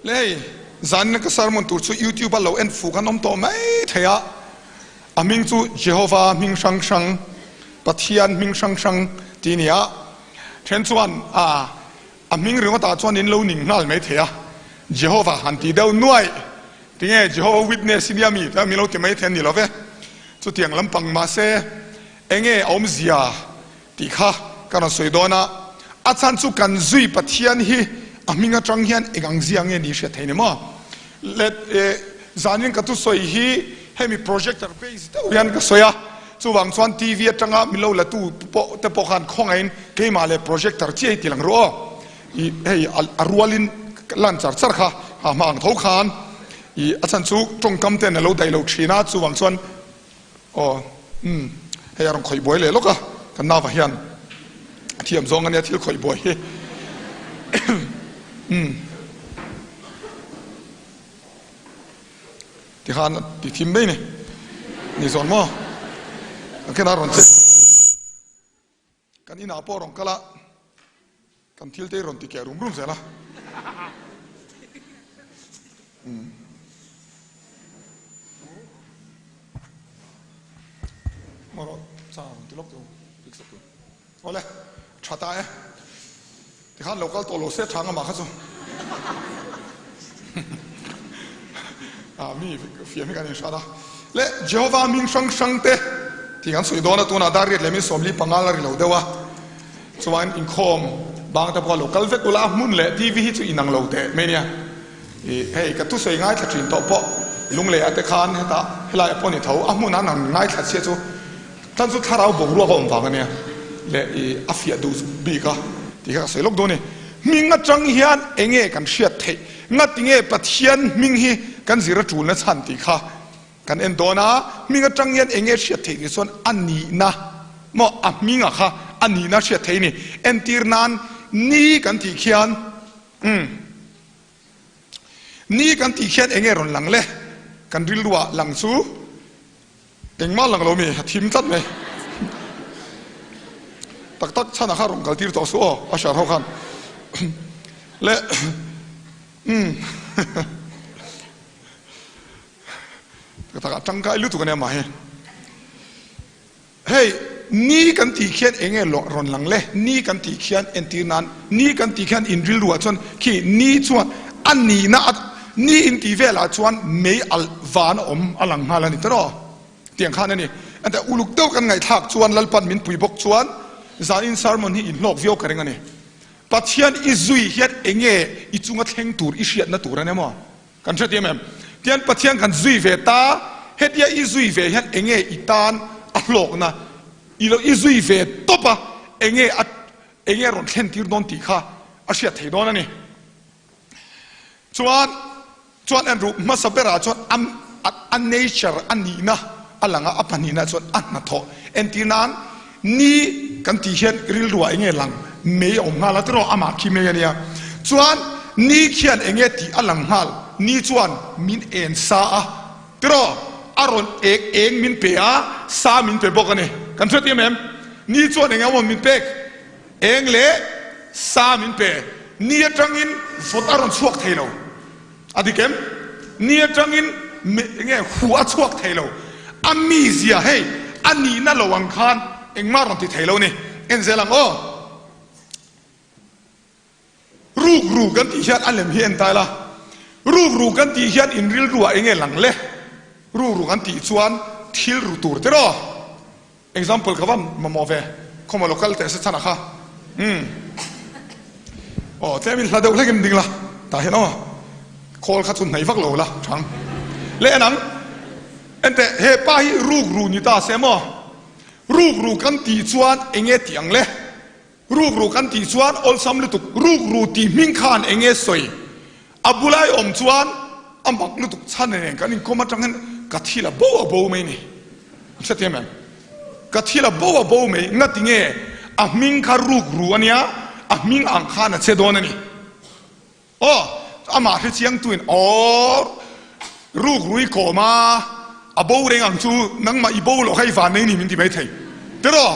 Le hei, zanin ka sermon tur chu YouTube a lo en fuh kan awm tawh mai thei a, a hming chu Jehovah hming hrang hrang, Pathian hming hrang hrang tih a ni a, then chuan a a hming ringawtah chuan in lo ning nghal mai thei a, Jehovah han tih deuh nuaih, tinge Jehovah Witness hi nia mi tia min lo ti mai thei a ni lo ve, chutiang lampang mahse enge a awmzia Tih kha ka rawn sawi dawn a, a chhan chu kan zui Pathian hi a hming atang hian eng ang zia nge ni hriat thei ni maw? Let e zanin ka thusawi hi hemi projector base deuh hian ka sawi a, chuvang chuan TV atanga min lo la tu pawh te pawh khan khawngaihin keimah leh projector chiah hi ti lang ru aw. I hei a rualin lan char char kha ha hma ang tho khan i a chhan chu tawngkam ten a lo daih lo thin a, chuvang chuan Aw, umm, hei a rawn khawih buai leh lawk a, kan nau hian a thiam zawng a nia thil khawih buai hi. Umm, tikhan a ti thim mai ni, ni zawn maw? Kan khen a rawn che. Kan inah pawh rawn kal a, kan thil te hi rawn ti keh rum rum zel a. Umm. Maw rawh cha rawn ti lawk teh u, fix sak tur. Awle, tha ta e. Tikhan lo kal tawh lo se tha nga mah kha chu. Ah, mi fiam hi kan inhrat a. Le Jehovah hming hrang hrang te tih kan sawi dawn a, tunah dar riat leh min 45 la ri lo deuh a. Chuan inkhawm bang te pawh a lo kal vek ula, a hmun leh TV hi chu inang lo teh mai nia. I hei ka thusawi ngaithla thin tawh pawh lunglei ah te khan hetah helai ah pawh ni tho, a hmun an han ngaithla chhia chu Tan chu thlarau boruak a awm vang a nia le i a fiah duh bik a tih kha ka sawi lawk dawn a ni. Hming atang hian eng nge kan hriat theih? Ngati nge Pathian hming hi kan zir a tul na chhan tih kha kan en dawn a. Hming atang hian eng nge hriat theih tih chuan a nihna maw a hminga kha a nihna hriat theih a ni. Entir nan ni kan tih khian umm. Ni kan tih khian eng nge rawn lang le? Kan rilruah lang chu Engmah lang lo mi, a thim tlat mai. Tak tak chhan a kha rawn kal tir tawh suh aw, a hriat ho khan. Le umm tak tak a tangkai lutuk a nia mah hi. Hei, ni kan tih khian eng nge rawn lang le? Ni kan tih khian entir nan, ni kan tih khian in rilruah chuan khi ni chuan a nihna a ni in tih velah chuan mei alh van a awm a lang nghal a ni tawh. Tiang khan a ni. Ente uluk deuh kan ngaihthlak chuan Lalpan min pui bawk chuan zanin sermon hi inhlawk viau ka ring a ni. Pathian i zui hian eng nge i chunga thleng tur i hriatna tur a ni maw? Kan hrethiam em? Tian Pathian kan zui ve ta, hetia i zui ve hian enge i tan a hlawkna i lo i zui ve tawp a, enge a enge a rawn thlen tir dawn tih kha a hriat thei dawn a ni. Chuan chuan en ruh hmasa berah chuan a a nature a nihna a lang a, a pahnihna chuan a hnathawh entir nan Ni kan tih hian rilruah enge lang mei a awm nghal a tiraw amah khi mei a nia. Chuan ni khian enge tih a lang nghal, ni chuan min en sa a tiraw a rawn ek eng min pe a, sa min pe bawk a ni. Kan hriat em em? Ni chuan enge awm min pek? Eng leh sa min pe. Ni atangin vawt a rawn chhuak thei lo. A dik em? Ni atangin enge hu a chhuak thei lo. A mizia hei a nihna lo ang khan engmah rawn ti thei lo ni. En zel ang aw. Ruk ru kan tih hian a lem hi en ta ila. Ruk ru kan tih hian in rilru ah enge lang le? Ruk ru kan tih chuan thil ru tur te rawh. Example ka van mamawh ve, khawmaw lo kal teh se chhan a kha. Umm. Aw tlem in hla deuh hlek in ding la, tah hian aw khawl kha chu hnaih vak lo la chang. Le en ang, enteh he pa hi ruk ru ni ta se maw? Ruk ru kan tih chuan enge tih ang le? Ruk ru kan tih chuan awlsam lutuk, ruk ru tih hming khan enge sawi? A bulai awm chuan a mak lutuk chhan nen kan inkawm atang hian ka thil a bo a bo mai ni. An hre thiam em? Ka thil a bo a bo mai, ngati nge a hming kha ruk ru a nia, a hming ang khan a che dawn a ni. Aw, amah hre chiang tuin aw ruk ru i kawm a, a bo reng ang chu nangmah i bo loh kha i van nei ni min ti mai thei. Tiraw?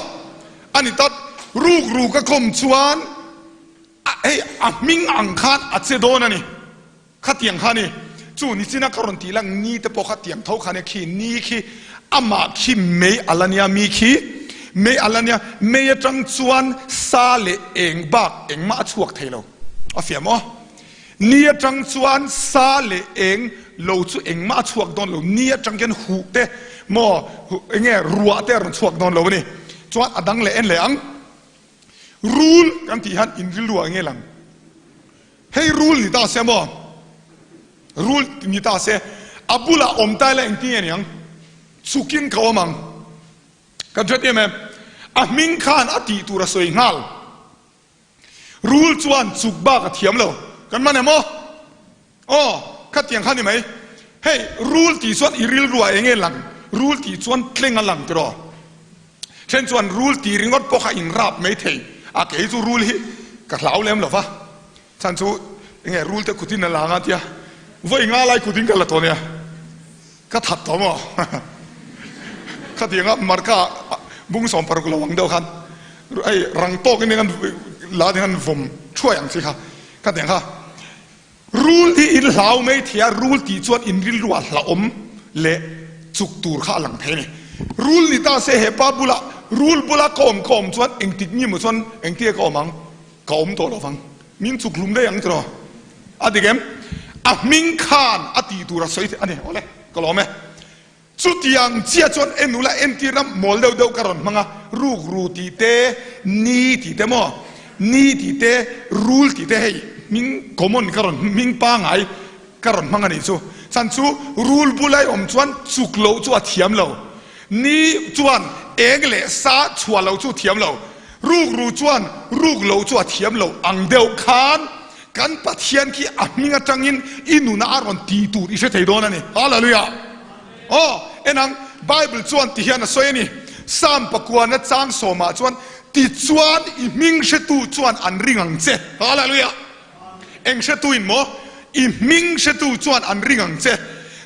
A ni tawt, ruk ru ka kawm chuan hei a hming ang khan a che dawn a ni. Khatiang kha a ni. Chu nichina ka rawn tih lang ni te pawh kha tiang tho kha nia khi ni khi amah khi mei a la nia mi khi mei a la nia mei atang chuan sa leh eng bak engmah a chhuak thei lo a fiah maw? Ni atang chuan sa leh eng lo chu engmah a chhuak dawn lo ni atang khian huh te maw enge ruah te a rawn chhuak dawn lo a ni. Chuan a dang leh en leh ang rul kan tih hian in rilru ah enge lang? Hei rul ni ta se maw? Rul ni ta se, a bulah awm ta ila engtin nge niang? Chukin ka awm ang. Kan hre em em? A hming khan a tih tur a sawi nghal. Rul chuan chuk bak a thiam lo. Kan man em aw? Aw, khatiang kha ni mai. Hei, rul tih chuan i rilruah eng nge lang? Rul tih chuan tleng a lang tiraw? Then chuan rul tih ringawt pawh kha in rap mai thei a, kei chu rul hi ka hlau lem lo va, chhan chu enge rul te kutin a la anga tia vawi nga lai kutin ka la tawh nia, ka that tawh maw khatianga marka bung 60 lo ang deuh khan hei rang tawkin eng an la ding an vawm thuai ang chi kha khatiang kha. Rul hi in hlau mai thei a, rul tih chuan in rilru ah hlauhawm leh chuk tur kha a lang thei a ni. Rul ni ta se he pa bulah, rul bula ka awm ka awm chuan engtik nge maw chuan engtia ka awm ang? Ka awm tawh lo vang. Min chuk hlum daih ang tiraw? A dik em? A hming khan a tih tur a sawi a ni. Awle, ka lawm e. Chutiang chiah chuan en ula entirna mawl deuh deuh ka rawn hmang a, rukru tih te, ni tih te maw, ni tih te, rul tih te hei hming common ka rawn hming pangai ka rawn hmang a nih chu. Chhan chu rul bula i awm chuan chuk loh chu a thiam lo, ni chuan eng leh sa chhuah loh chu thiam lo, rukru chuan ruk loh chu a thiam lo ang deuh khan Kan Pathian khi a hming atangin i nuna a rawn tih tur i hre thei dawn a ni. Hallelujah! Aw, en ang, Bible chuan ti hian a sawi a ni, Psalm pakuana chang sawmah chuan, Tichuan i hming hretu chuan an ring ang che. Hallelujah! Eng hretuin maw? I hming hretu chuan an ring ang che.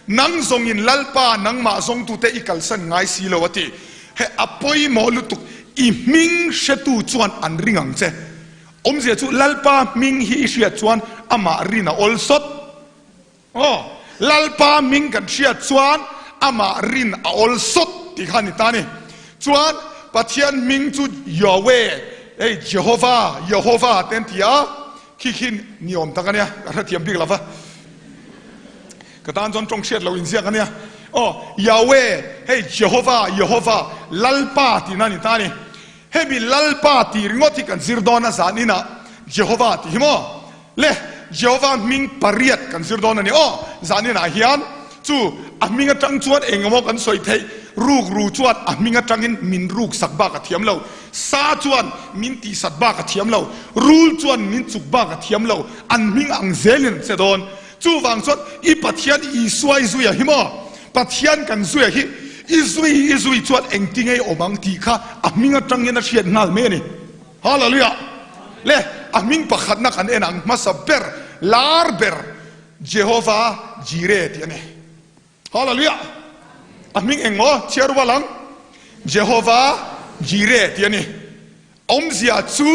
Nang zawngin Lalpa nangmah zawngtute i kalsan ngai si lo a ti. He a pawimawh lutuk, i hming hretu chuan an ring ang che. Awmzia chu Lalpa hming hi i hriat chuan amah rin a awl sawt. Aw, Lalpa hming kan hriat chuan amah rin a awl sawt tih kha a ni ta a ni. Chuan Pathian hming chu Yahweh, hei Jehovah, Yehovah te an ti a, khi khi ni awm tak a nia, ka hrethiam bik lo va. Ka tan chuan tawng hriat lo inziak a nia. Aw, Yahweh, hei Jehovah, Yehovah, Lalpa tihna a ni ta a ni. Hemi Lalpa tih ringawt hi kan zir dawn a zan inah Jehovah tih hi maw? Le, Jehovah hming pariat kan zir dawn a ni aw. Zan inah hian chu a hming atang chuan eng emaw kan sawi theih, rukru chuan a hming atangin min ruk sak bak a thiam lo, sa chuan min tihsat bak a thiam lo, rul chuan min chuk bak a thiam lo, an hming ang zelin an che dawn. Chuvang chuan i Pathian Isua i zuia hi maw? Pathian kan zuia hi i zui i zui chuan engtinge i awm ang tih kha a hming atangin a hriat nghal mai a ni. Hallelujah! Le, a hming pakhatna kan en ang hmasa ber, lar ber, Jehovah Jireh tih a ni. Hallelujah! A hming eng maw? Chhiar rual ang. Jehovah Jireh tih a ni. Awmzia chu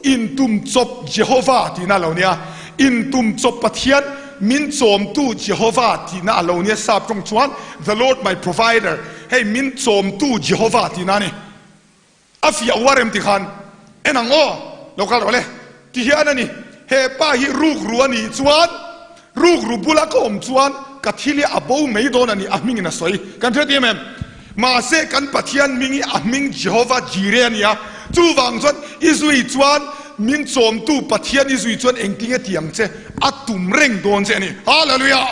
intum chawp Jehovah tihna a lo nia. Intum chawp Pathian, min chawmtu Jehovah tihna a lo nia. Sap tawng chuan The Lord my provider, hei min chawmtu Jehovah tihna a ni. A fiah uar em ti khan en ang aw, lo kal rawh le. Ti hian a ni, he pa hi rukru a nih chuan, rukru bula ka awm chuan ka thil hi a bo mai dawn a ni, a hmingin a sawi. Kan hre ti em em? Mahse kan Pathian hming hi a hming Jehovah Jireh a ni a, chuvang chuan i zui chuan min chawmtu Pathian i zui chuan engtinge ti ang che, a tum reng dawn che a ni. Hallelujah!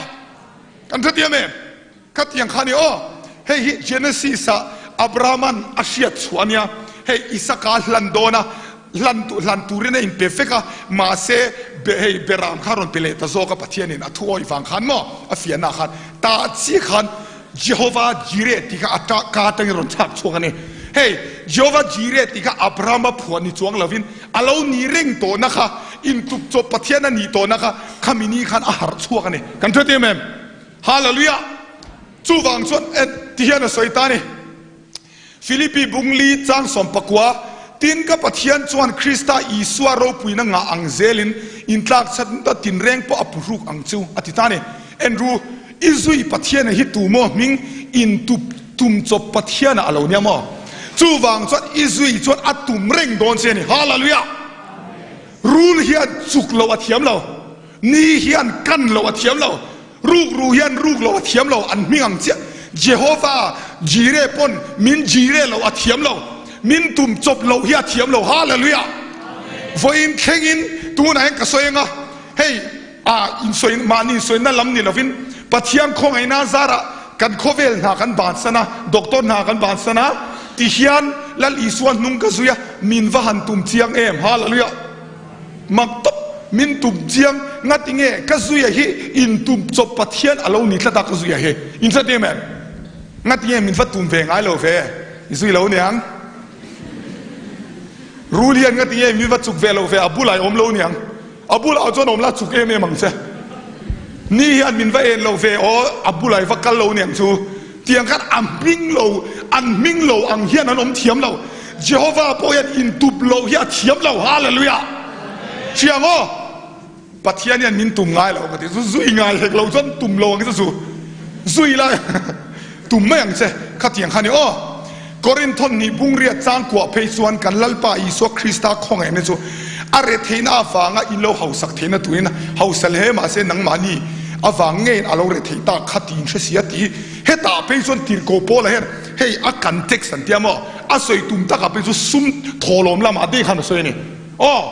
Kan hre ti em em? Khatiang kha a ni aw, hei hi Genesis ah Abraham-a'n a hriat chhuah a nia, hei Isaka a hlan dawn a, hlan hlan turin a inpe vek a, mahse hei Beram kha a rawn pe leh ta zawk a, Pathianin a thu awih vang khan maw a fiahna ah khan tah chiah khan Jehovah Jireh tih kha a ta ka atangin rawn chhak chhuak a ni. Hei Jehovah Jireh tih kha Abraham-a phuah ni chuang lovin a lo ni reng tawhna kha intup chawp Pathian a nih tawhna kha khami ni khan a harh chhuak a ni. Kan hre em em? Hallelujah! Chuvang chuan en ti hian a sawi ta a ni. Philippi bung li chang 19. Tin, ka Pathian chuan Krista Isua ropuina ngah ang zelin intlakchhatna tinreng pawh a phuhruk ang chu, a ti ta a ni. En ru, i zui Pathiana hi tu maw hming intup tum chawp Pathiana a lo nia maw? Chuvang chuan i zui chuan a tum reng dawn che a ni. Hallelujah! Rul hian chuk loh a thiam lo, ni hian kan loh a thiam lo. Rukru hian ruk lo a thiam lo, an hming ang chiah. Jehovah Jireh pawn min Jireh lo a thiam lo, min tum chawp loh hi a thiam lo. Hallelujah! Vawiin thlengin tunah hian ka sawi anga, hei ah insawi mahni insawi na lam ni lovin Pathian khawngaihna zarah kan khawvel hna kan bansan a, doctor hna kan bansan a, tihian Lal Isua hnung ka zui a, min va han tum chiang em! Hallelujah! Mak tawp min tum chiang ngati nge ka zuia hi in tum chawp Pathian a lo ni tlat a ka zuia hi in hre em em ngati nge min va tum ve ngai lo ve i zui lo niang rul hian ngati nge min va chuk ve lo ve a bulah i awm lo niang a bulah chuan awm la chuk em em ang che ni hian min va en lo ve aw a bulah i va kal lo niang chu Tiang khan a hming lo, an hming lo ang hian an awm thiam lo. Jehovah pawh hian intup loh hi a thiam lo. Hallelujah! Chiang aw! Pathian hian min tum ngai lo ka ti. Zu zui ngai hek lo chuan tum lo ang che zu. Zui la tum mai ang che. Khatiang kha ni aw. Korinthon nih bungriat chang kuah phei chuan kan Lalpa Isua Krista khawngaihna chu a retheihna avanga in lo hausak theihna turin hausa hle mahse nangmahni avang ngeiin a lo retheih tak kha tiin hre si a ti. Hetah phei chuan tirhkoh Paula hian hei a context an tia maw? A sawi tum takah phei chu sum thawhlawm lamah dei khan a sawi a ni. Aw.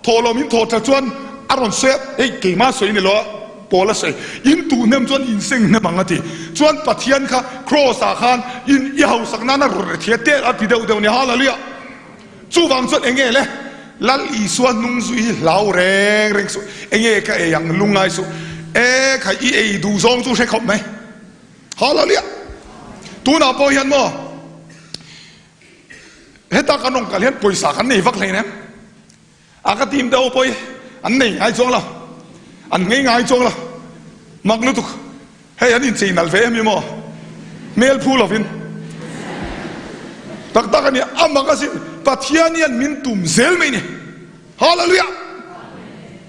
Thawhlawm in thawh that chuan a rawn sawi a, hei keimah sawi ni lo a, Paul a sawi, in tuh hnem chuan in seng hnem ang a ti. Chuan Pathian kha Kraws ah khan in i hausak nan a rawn rethia tel a ti deuh deuh ni, Hallelujah! Chuvang chuan enge le? Lal Isua hnung zui hi hlau reng reng suh, enge ka ei ang lungngai suh, e kha i ei duh zawng chu hre khawp mai, Hallelujah! Tunah pawh hian maw heta kan rawn kal hian pawisa kan nei vak hleinem. A ka team te ho pawh hi an nei ngai chuang lo, an ngei ngai chuang lo, mak lutuk. Hei an inchei nalh ve em hi maw? Hmel phu lovin. Tak tak a nia, a mak asin, Pathian hian min tum zel mai ni. Hallelujah!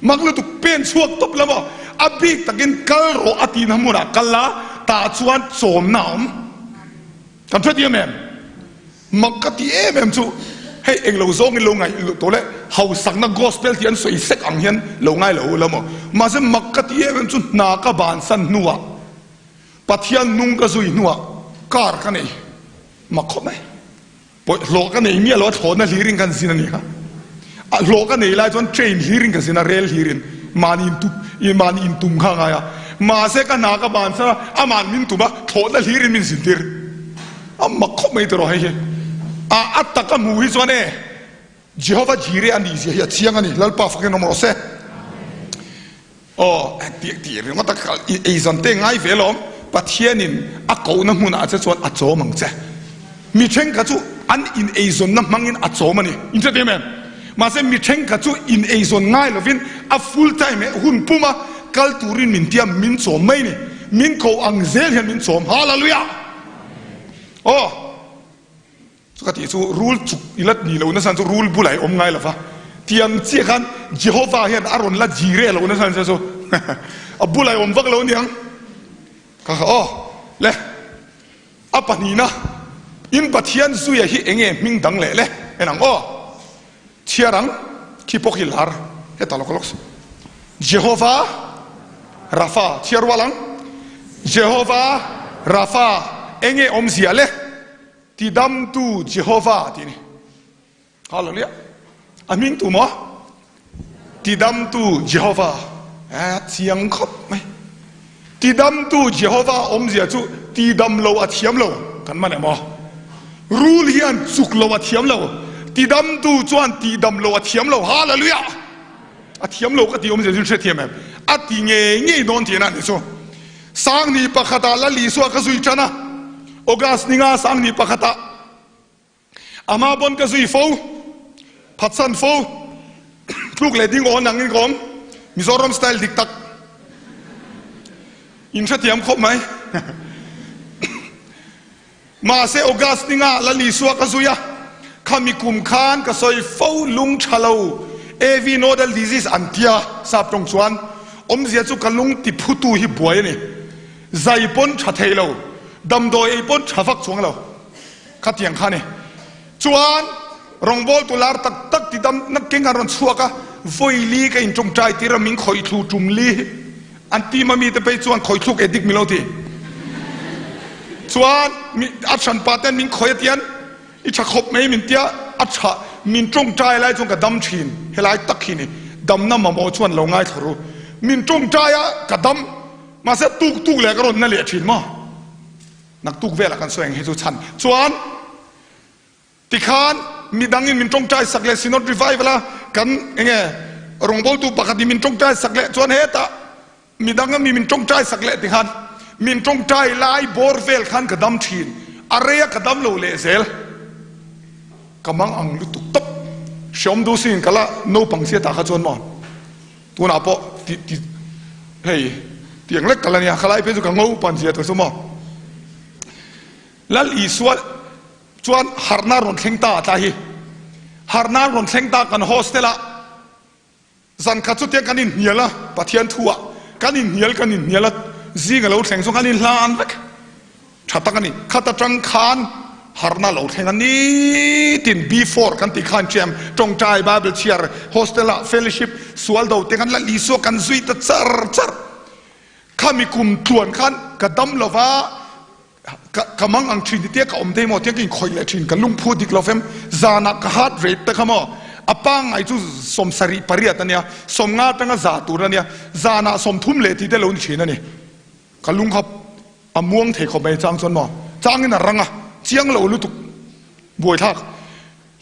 Mak lutuk pen chhuak tawp la maw? A bik takin kal rawh a tihna hmunah kal la, tah chuan chawmna a awm. Kan hrethiam em? Mak ka ti em em chu hei englo zawngin lo ngaih luh tawh le hausakna gospel tih an sawi sek ang hian lo ngai lo ula maw? Mahse mak ka ti em em chu hna ka bansan hnuah Pathian nung ka zui hnuah car ka nei mak khawp mai. Pawih hlawh ka nei miah lo a thlawhna hlirin kan zin a ni kha. A hlawh ka nei lai chuan train hlirin ka zin a rel hlirin mahni intup mahni intum kha a ngai a. Mahse ka hna ka bansan a ama'n min tum a thlawhna hlirin min zintir. A mak khawp mai tiraw hei hi. A a tak a hmuh hi chuan e Jehovah Jireh a nih zia hi a chiang a ni. Lalpa fakin awm rawh se. Aw tih tih ringawt a kal i eizawn te ngai ve alawm. Pathianin a kohna hmunah che chuan a chawm ang che. Mi thenkhat chu an in eizawnna hmangin a chawm a ni. In hre em em? Mahse mi thenkhat chu in eizawn ngai lovin a full time eh hun puma kal turin min tia min chawm mai ni. Min ko ang zel hian min chawm. Hallelujah! Aw, chu ka tih chu rul chuk i la ni lo nasa chu rul bulah i awm ngai lo va, tiang chiah khan Jehovah hian a rawn la jire lo nasa nasa chu a bulah i awm vak lo aniang ka kha aw le a pahnihna in Pathian zuia hi enge hming dang leh le en ang aw. Chhiar ang, khi pawh khi lar heta lawk lawk Jehovah Rapha chhiar rual ang Jehovah Rapha enge awmzia le tidamtu Jehovah tih a ni. Hallelujah. A hming tu maw? Tidamtu Jehovah a chiang khawp mai. Tidamtu Jehovah awmzia chu tidam lo a thiam lo kan man em aw? Rul hian chuk lo a thiam lo. Tidamtu chuan tihdam lo a thiam lo. Hallelujah! A thiam lo ka tih awmzia chu hrethiam em? A ti ngei ngei dawn tihna a nih chu. Sangni pakhatah Lal Isua ka zui tan a, August ninga sangni pakhatah Ama pawn ka zui fo, phatsan fo, tluk leh ding awn angin ka awm, Mizoram style dik tak in hrethiam khawp mai. Mahse August ninga Lal Isua ka zui a, Khami kum khan ka sawi fo lung tha lo AV nodal disease an tia sap tawng chuan awmzia chu ka lung ti phutu hi buai a ni. Zai pawn tha thei lo, damdawi ei pawn tha vak chuang lo. Khatiang kha a ni. Chuan rawngbawltu lar tak tak ti dam na keng an rawn chhuak a, vawi li ka intawngtai tir a min khawih thlu tum li an team a mite phei chuan khawih thluk edik min lo ti. Chuan a hranpa ten min khawih a tian I tha khawp mai min tia a tha min tawngtai lai chuan ka dam thin helai tak hi ni damna mamawh chuan lo ngaithla ru min tawngtai a ka dam mahse tuk tuk leh ka rawn na leh thin maw naktuk velah kan sawi ang hi chu chhan chuan tikhan midang in min tawngtai sak leh synod revival a kan enge rawngbawltu pakhat in min tawngtai sak leh chuan hetah Midang a mi min tawngtai sak leh ti khan min tawngtai lai bawr vel khan ka dam thin, a rei a ka dam lo leh zel. Ka mang ang lutuk tawp. Hreawm duh sin ka la naupang sia tah kha chuan maw tunah pawh ti ti hei tiang lek ka la nia, khalai phei chu ka ngo pan zia tawh chu maw. Lal Isua chuan harhna rawn thleng ta a tla hi, harhna rawn thleng ta kan hostel ah. Zan khat chu tiang kan inhnial a, Pathian thu ah kan inhnial kan inhnial a, zing a lo thleng chu kan inhlan vek. Tha tak a ni. Khat atang khan harna lo thleng a nitin before kan tih khan ṭiam tawngtai Bible chhiar hostel ah fellowship sual do te khan Lal Isua kan zui ta char char. Khami kum tluan khan ka dam lova Ka ka mang ang thin tia ka awm thei maw tia ka inkhawih leh thin ka lungphu dik lo fem zanah ka heart rate te kha maw a pangngai chu 78 a nia 50 atanga za tur a nia zanah 30 leh tih te lo ni thin a ni ka lung kha a muang thei khawp mai chang chuan maw changin a rang a chiang lo lutuk buaithlak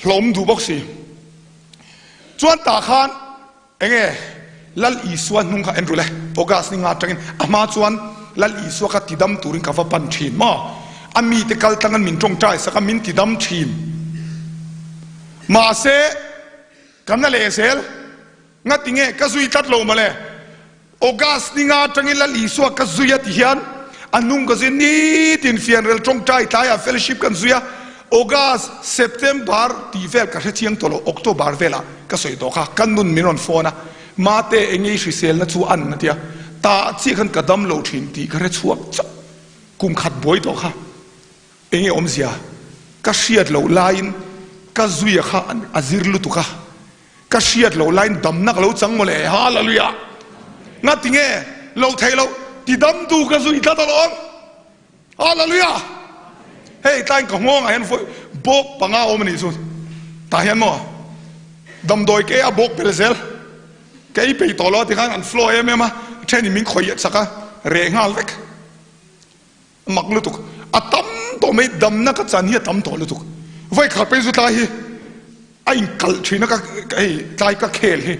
hlawm duh bawk si chuan tah khan Enge Lal Isua hnung kha en rul e? August ni nga atangin a hma chuan Lal Isua kha tidam turin ka va pan thin maw? A mite kal tlangan min tawngtai sak a, min tidam thin. Mahse, ka na leh zel. Ngatinge ka zui tlat lo mawle? August ni nga atangin Lal Isua ka zui a ti hian a hnung ka zui nitin fianrel tawngtai tlaiah fellowship kan zui a, August, September tih vel ka hre chiang tawh lo, October velah ka sawi tawh kha, ka nun min rawn phone a, Mate enge i hriselna chu an a ti a, tah chiah khan ka dam lo thin tih ka hre chhuak chauh, kum khat buai tawh kha enge awmzia ka hriat loh laiin ka zuia kha a zir lutuk a, Ka hriat loh laiin damna ka lo chang mawle, Hallelujah! Ngati nge lo theih loh ti damtu ka zui tlat alawm, Hallelujah! Hei tlaiin ka nghawngah hian vawi bawk panga awm a nih chu, tah hian maw damdawi ke a bawk bel zel, ka ei peih tawh lo a ti khan an flow em em a, thenin min khawih chak a, reh nghal vek. A mak lutuk. A tam tawh mai, damna ka chan hi a tam tawh lutuk. Vawi khat phei chu tlai hi a inkalh thin a, ka hei tlai ka khel hi.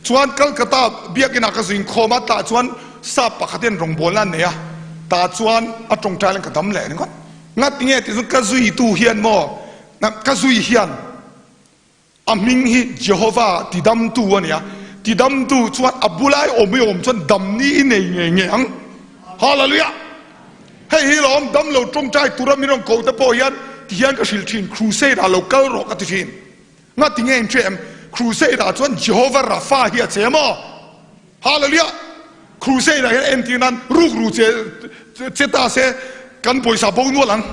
Chuan Calcutta biakinah ka zu inkhawm a, tah chuan sap pakhat hian rawngbawlna an nei a, tah chuan a tawngtai laiin ka dam leh ringawt. Ngatinge tih chuan ka zuitu hian maw, ka zui hian A hming hi Jehovah tidamtu a ni a, tidamtu chuan a bulai awm i awm chuan damni i nei ngei ngei ang. Hallelujah! Hei hi lawm damlo tawngtai tura min rawn ko te pawh hian ti hian ka hrilh thin, Crusade ah lo kal rawh ka ti thin. Ngati nge in hria em? Crusade ah chuan Jehovah Rapha hi a che maw? Hallelujah! Crusade ah hian entir nan rukru che che ta se kan pawisa bo nual ang.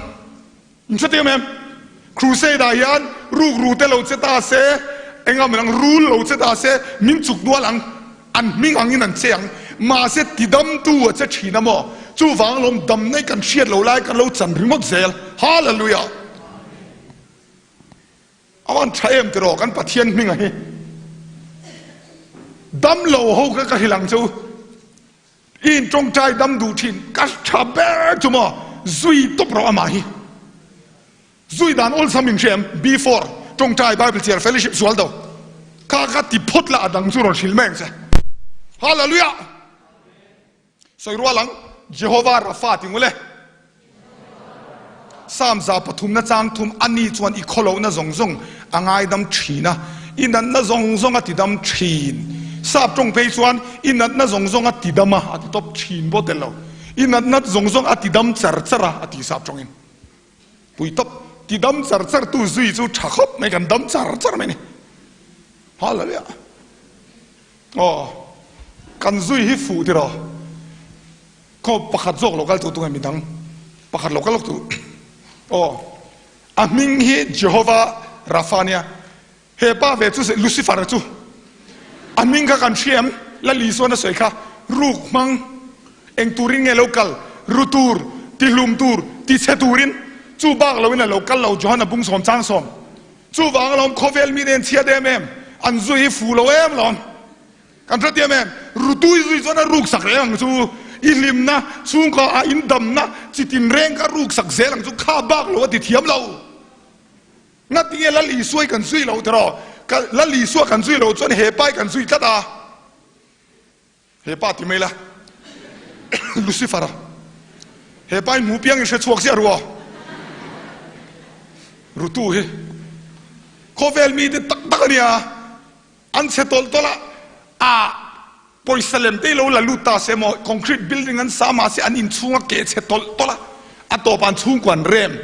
In hre tih em? Crusade ah hian rukru te lo che ta se, enga min ang rul lo che ta se, min chuk nual ang, an hming ang in an che ang. Mahse tidamtu a che thin a maw? Chuvang lawm damna hi kan hriat lo lai kan lo chan ringawt zel. Hallelujah! A van tha em tiraw kan Pathian hminga hi. Damlo ho kha ka hrilh ang che u. I in tawngtai dam duh thin ka tha ber chu maw zui tawp rawh amah hi zui dan awlsam in hria em before tawngtai bible chiar fellowship sual do kha kha ti phawt la a dang chu rawn hrilh mai ang che hallelujah sawi rual ang Jehovah Rapha ti ngule. Psalm 103na chang thum, Ani chuan i khawlohna zawng zawng a ngaidam thin a, i natna zawng zawng a tidam thin. Sap tawng phei chuan i natna zawng zawng a tidam a, a ti tawp thin bawk tel lo. I natna zawng zawng a tidam char char a, a ti sap tawngin. Pui tawp. Ti dam char char tu zui chu tha khawp mai kan dam char char mai ni. Hallelujah. Aw kan zui hi fuh tiraw. Khaw pakhat zawk lo kal tu tunge midang pakhat lo kal lawk tu. Aw a hming hi Jehovah Rapha nia. He pa ve chu Lucifer chu a hming kha kan hria em? Lal Isuan a sawi kha, Ruk hmang eng turin nge lo kal? Ru tur, tihlum tur, tichhe turin. Chu bak loin a lo kal lo, Johana bungsawm changsawm. Chuvang alawm khawvel mi nen chhiat em em, an zui hi fu lo em alawm. Kan hre tiam em? Rutui zui chuan a ruk sak reng ang chu. I hlimna, chhungkaw ah in damna, chitin reng kha ruk sak zel ang chu, kha bak lo a ti thiam lo. Ngatinge Lal Isua hi kan zui loh tiraw? Ka Lal Isua kan zui loh chuan he pa hi kan zui tlat a. He pa ti mai la, Lucifer-a. He pa hi hmu piang in hre chhuak ziah ru aw. Rutu hi khawvel mite tak tak a nia. An chhe tawlh tawlh a, a pawisa lem te lo la lut ta se maw, concrete building an sa mahse an inchhung a keh chhe tawlh tawlh a, a tawpah an chhungkua an rem.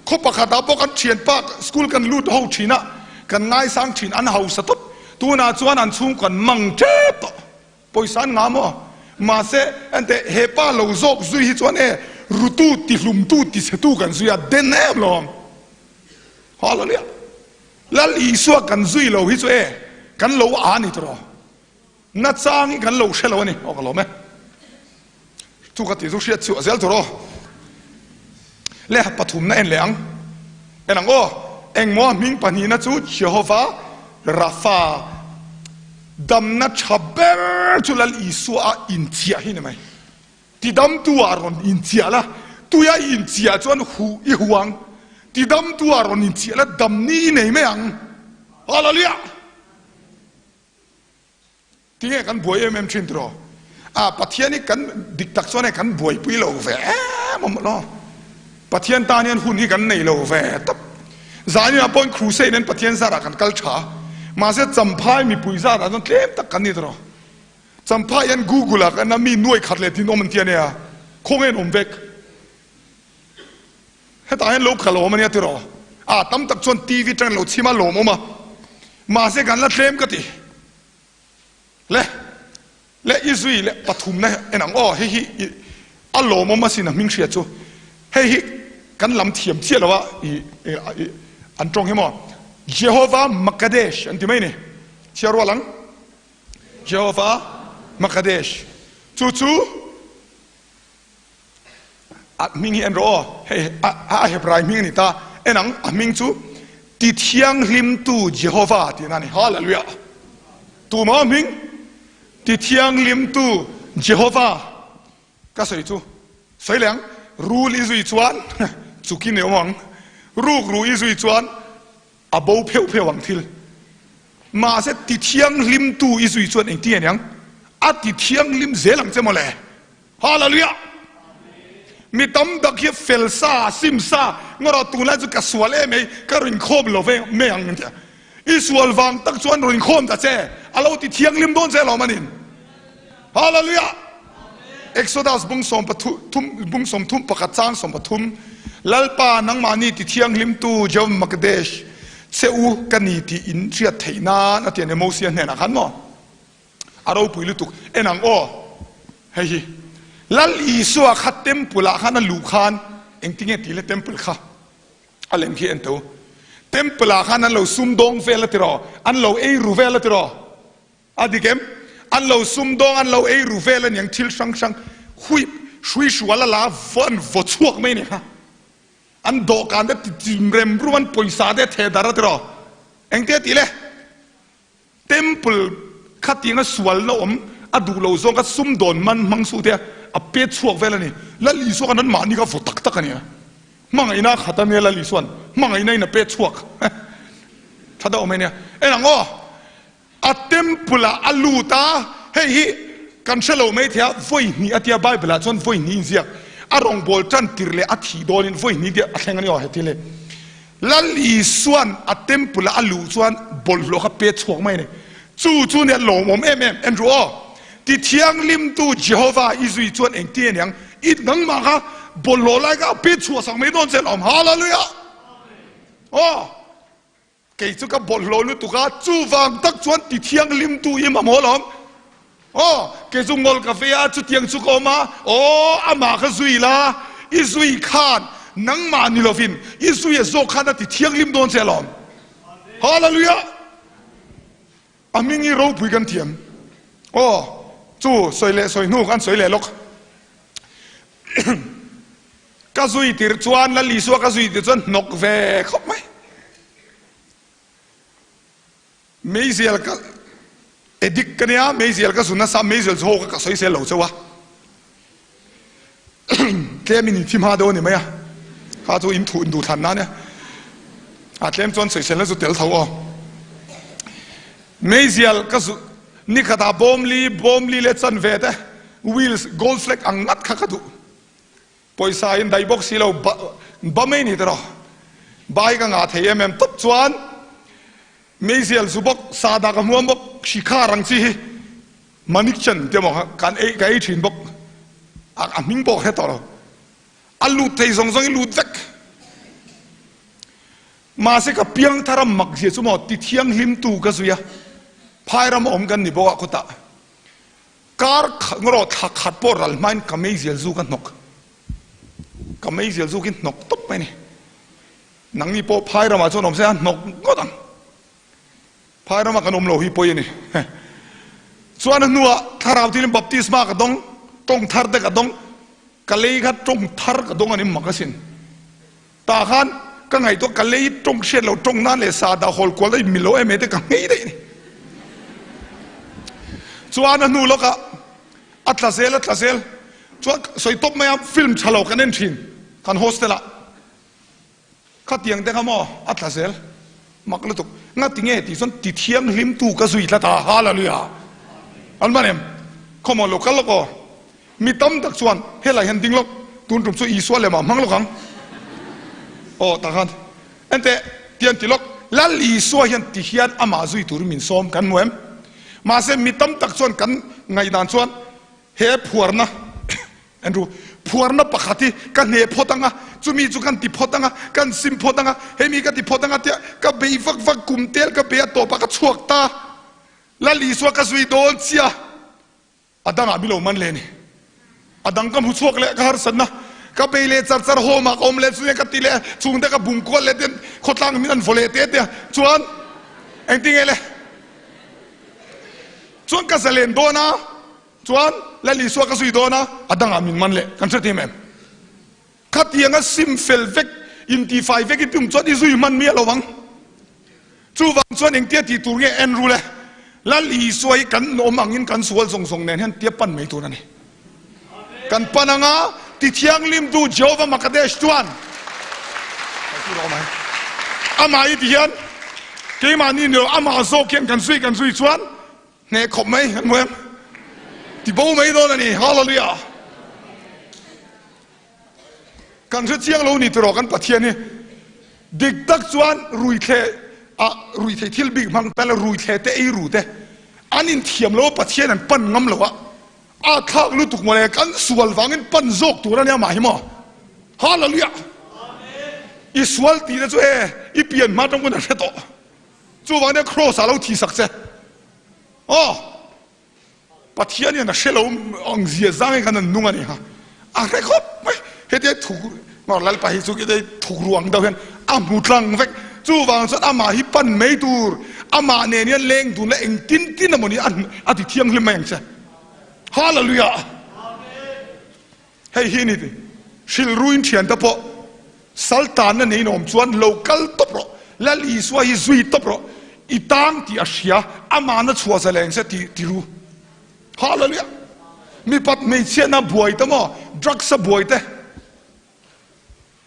Khaw pakhatah pawh kan thianpa school kan lut ho thin a, kan ngaisang thin, an hausa tawp. Tunah chuan an chhungkua an mang tep tawh, pawisa an ngah maw? Mahse, enteh he pa lo zawk zui hi chuan e rutu tihlumtu tichhetu kan zui a, den em lo ang. Hallelujah! Lal Isua kan zui lo hi chu e, kan lo a ni tawh. Nachang hi kan lo hre lo a ni. Aw ka lawm e. Chu ka tih chu hriat chhuah zel tur aw. Le pathumna en leh ang. En ang aw. Engmaw a hming pahnihna chu Jehovah Rapha damna tha ber chu Lal Isua a inchiah hi ni mai. Tidamtu ah rawn inchiah la, tuia i inchiah chuan huh i huh ang. Tidamtu ah rawn inchiah la, damni i nei mai ang. Hallelujah! Tinge kan buai em em thin tiraw? A, Pathian hi kan dik tak chuan hei kan buaipui lo ve em awm lo. Pathian tan hian hun hi kan nei lo ve tawp. Zaninah pawhin crusade in Pathian zarah kan kal tha. Mahse Champhai mipui zarah chuan tlem tak kan ni tiraw? Champhai hian Google ah kan a mi nuai khat leh tin awm an ti a nia, khawnge an awm vek? Hetah hian lo kal awm a nia tiraw? A, tam tak chuan TV atangin lo chhim a lawm awm a, mahse kan la tlem ka ti. Le, le i zui leh pathumna en ang aw, hei hi i a lawmawm asin a hming hria chu. Hei hi kan lam thiam chiah lo a, i, i, an tawng hi maw? Jehovah Makadesh an ti mai ni. Chhiar rual ang. Jehovah Makadesh chu chu a hming hi en rawh aw, hei a Hebrai hming a ni ta, en ang a hming chu Ti Thianghlimtu Jehovah tihna a ni, Hallelujah! Tumah hming Ti Thianghlimtu Jehovah ka sawi chu sawi leh ang, rul i zui chuan chukin i awm ang, rukru i zui chuan A bo pheuh pheuh ang thil. Mahse ti thianghlimtu i zui chuan engtin nge niang? A ti thianghlim zel ang che mawle. Hallelujah! Mi tam tak hi fel sa, sim sa, ngaw tunlai chu ka sual em ei, ka rinkhawm lo ve mai ang tia. I sual vang tak chuan rinkhawm ta che, a lo ti thianghlim dawn che alawm anin. Hallelujah! Exodus bung sawm pathum bung 31 chang 30 Lalpa nangmahni ti thianghlimtu Jehovah Makadesh che u ka ni tih in hriat theih nan a ti a ni Mosia hnenah khan maw a ropui lutuk en ang aw hei hi Lal Isua kha temple ah khan a luh khan engtinge ti le temple kha a lem khi en teu temple ah khan an lo sumdawng vel a tiraw an lo ei ru vel a tiraw A dik em? An lo sumdawng, an lo ei ru vel aniang thil hrang hrang huip hrui hrual a la an vaw chhuak mai ania kha. An dawhkan te ti chim rem rum an pawisa te theh darh a tiraw. Engtia tih le? Temple khatianga sualna awm a duh lo zawng kha sumdawn man hmang suh te a pet chhuak vel a ni. Lal Isua khan an mahni kha vaw tak tak ania. Hmangaihna a khat ania Lal Isua'n hmangaihna in a pet chhuak. Tha deuh mai ania. En ang aw. A temple ah a lut a, hei hi kan hre lo mai thei a, vawi hnih a tia Bible ah chuan vawi hnih inziak, a rawngbâwl tan tir leh a thih dawnin vawi hnih tia a thleng a ni aw heti le. Lal Isua'n a temple ah a luh chuan bawlhhlawh kha pet chhuak mai a ni. Chu chu nia lawmawm em em, en ru aw. Ti thianghlimtu Jehovah i zui chuan engtin a niang? I nangmah kha Bawlhhlawh lai kha a pet chhuah sak mai dawn che alawm. Hallelujah! Aw! Kei chu ka bawlhhlawh lutuk a, chuvang tak chuan ti thianghlimtu i mamawh alawm. Aw, kei chu ngawl ka vei a, chutiang chu ka awm a, aw, amah kha zui la, i zui khan nangmah ni lovin i zuia zawk khan a ti thianghlim dawn che alawm. Hallelujah! A hming hi ropui kan thiam. Aw, chu sawi leh sawi hnu khan sawi leh lawk. Ka zui tir chuan Lal Isua ka zui tir chuan hnawk ve khawp mai. Meizial ka addict ka nia, meizial ka zu nasa, meizial chu ho ka ka sawi sel lo cheu a. Tlem in inthi hma deuh a ni mai a, kha chu in thuh induh thlan na nia. A tlem chuan sawiselna chu tel tho aw. Meizial ka zu nikhatah bawmli, bawmli leh chanve te wheels gold flag ang ngat kha ka duh. Pawisa in daih bawk si lo ba ba mai ni tawh. Bai ka ngah thei em em tawp chuan meizial zu bawk, sahdah ka hmuam bawk, hri khar ang chi hi manikchan te maw kan ei ka ei thin bawk. A a hming pawh ka hre tawh lo. A lut thei zawng zawng i lut vek. Mahse ka piang thar a mak zia chu maw ti thianghlim tu ka zui a, phai ram awm kan ni bawk a khawtah. Kar khat rawh thla khat pawh ral hmain ka meizial zu ka hnawk. Ka meizial zu khi hnawk tawp mai a ni. Nangni pawh phai ramah chuan awm se a hnawk ngawt ang. Phai rama kan awm lo hi pawi a ni. Chuan a hnuah thlarau thilin baptisma ka dawng, tawng thar te ka dawng, ka lei kha tawng thar ka dawng a ni mak asin. Tah khan ka ngaihtuah ka lei tawng hriat loh tawng nan leh sa dah hawl kual daih mil lo em em te ka nghei daih a ni. Chuan a hnu lawkah a tla zel a tla zel chuan sawi tawp mai a film tha lo kan en thin kan hostel ah khatiang te kha maw a tla zel mak lutuk ngati nge tih chuan ti thianghlim tu ka zui tlat a hallelujah an man em khawmaw lo kal lawk aw. Mi tam tak chuan helai hian ding lawk, tun tum chu Isua lemah hmang lawk ang. Aw tah khan enteh ti an ti lawk, Lal Isua hian ti hian amah zui turin min sawm kan hmu em? Mahse mi tam tak chuan kan ngaihdan chuan he phuarna Andrew, phuarna pakhat hi ka hneh phawt ang a, chumi chu kan ti phawt ang a, kan sim phawt ang a, hemi ka ti phawt ang a tia ka bei vak vak kum tel ka bei a tawpah ka chhuak ta. Lal Isua ka zui dawn chiah. A dangah mi lo man leh a ni. A dang ka hmu chhuak leh ka harsatna ka bei leh char char home ah ka awm leh chu ka ti leh chhungte ka bum kual leh ten khawtlang min an vaw leh te te a chuan engtin nge le chuan ka zalen dawn a chuan Lal Isua ka zui dawn a a dangah min man leh kan hre thei em? Khatianga sim fel vek, intifai vek i tum chuan i zui hman miah lo ang. Chuvang chuan engtia tih tur nge en ru le? Lal Isua hi kan awm angin kan sual zawng zawng nen hian tia pan mai tur a ni. Kan pan anga tithianghlimtu Jehovah Makadesh chuan amah hi ti hian keimahni ni lo amah zawk hian kan zui kan zui chuan Hneh khawp mai kan hmu em? Ti bo mai dawn a ni. Hallelujah! Kan hre chiang lo ni tiraw kan Pathian hi dik tak chuan ruithle ah ruithei thil bik hmang tan la ruithle te ei ru te an inthiam lo a Pathian an pan ngam lo a a thlak lutuk mawle kan sual vangin pan zawk tur a nia mah hi maw Hallelujah! I sual tihna chu e i pian hma tang pawn a hre tawh. Chuvang nia Kraws ah lo thi sak che. Aw! Pathian hian a hre lo ang zia zang hi khan an nung a ni kha. A hre khawp mai. Hetia thuk ngawr Lalpa hi chu khitei thuk ruang deuh hian a hmu tlang vek. Chuvang chuan amah hi pan mai tur, amah nen hian leng dun la engtin tin emaw ni a ti thianghlim mai ang che. Hallelujah! Hei hi ni hrilhruin thiante pawh sal tanna neiin awm chuan lo kal tawp rawh, Lal Isua hi zui tawp rawh, i tang tih a hria, amahna chhuah zaleng se tih ti ru. Hallelujah! Mipat hmeichhiatna buai te maw, drugs a buai te,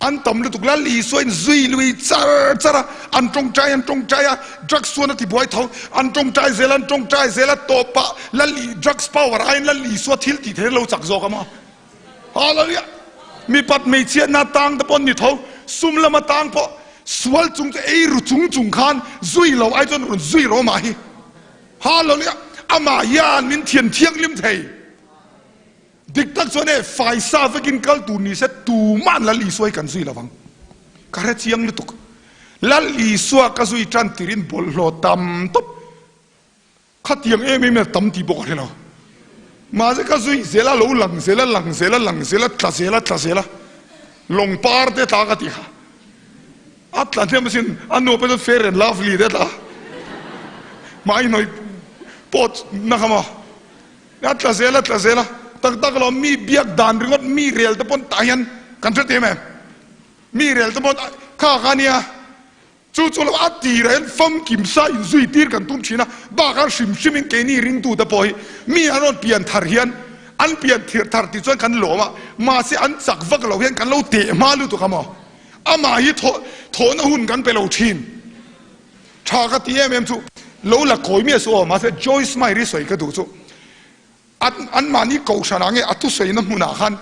An tam lutuk Lal Isua in zui lui char char a, an tawngtai an tawngtai a, drugs chuan a ti buai tho, an tawngtai zel an tawngtai zel a, tawpah Lal drugs power aiin Lal Isua thil tih theih lo chak zawk a maw? Hallelujah! Mipat hmeichhiatna tang te pawh an ni tho, sum lama tang pawh sual chung chu ei ru chung chung khan zui lo ai chuan rawn zui rawh amah hi. Hallelujah! Amah hian min thian thianghlim thei. Dik tak chuan e, faisa vekin kal tur ni se tuma'n Lal Isua hi kan zui lovang. Ka hre chiang lutuk. Lal Isua ka zui tan tirin bawlhhlawh tam tawp. Khatiang em em in a tam tih pawh ka hre lo. Mahse ka zui zel a, lo lang zel a, lang zel a, lang zel a, tla zel a, tla zel a. Lawng par te tla ka tih kha. A tla hnem asin, a nuap chuan fair and lovely te tla. Hmai hnawih pawh na kha maw. A tla zel a, tla zel a. Tak tak lo, mi biak dan ringawt, mi rel te pawn tah hian kan hre teh em em. Mi rel te pawn kha kha nia. Chu chu lo a tirah hian famkim sa inzui tir kan tum thin a, bakah hrim hrimin keini ringtute pawh hi mi an rawn pian thar hian an pian thir thar tih chuan kan lawm a, mahse an chak vak lo hian kan lo teh hma lutuk a maw? Amah hi thawh thawhna hun kan pe lo thin. Tha ka ti em em chu lo la kawi miah suh aw, mahse Joyce Meyer i sawi ka duh chu. An anmahni kohhranah nge a thusawiina hmunah khan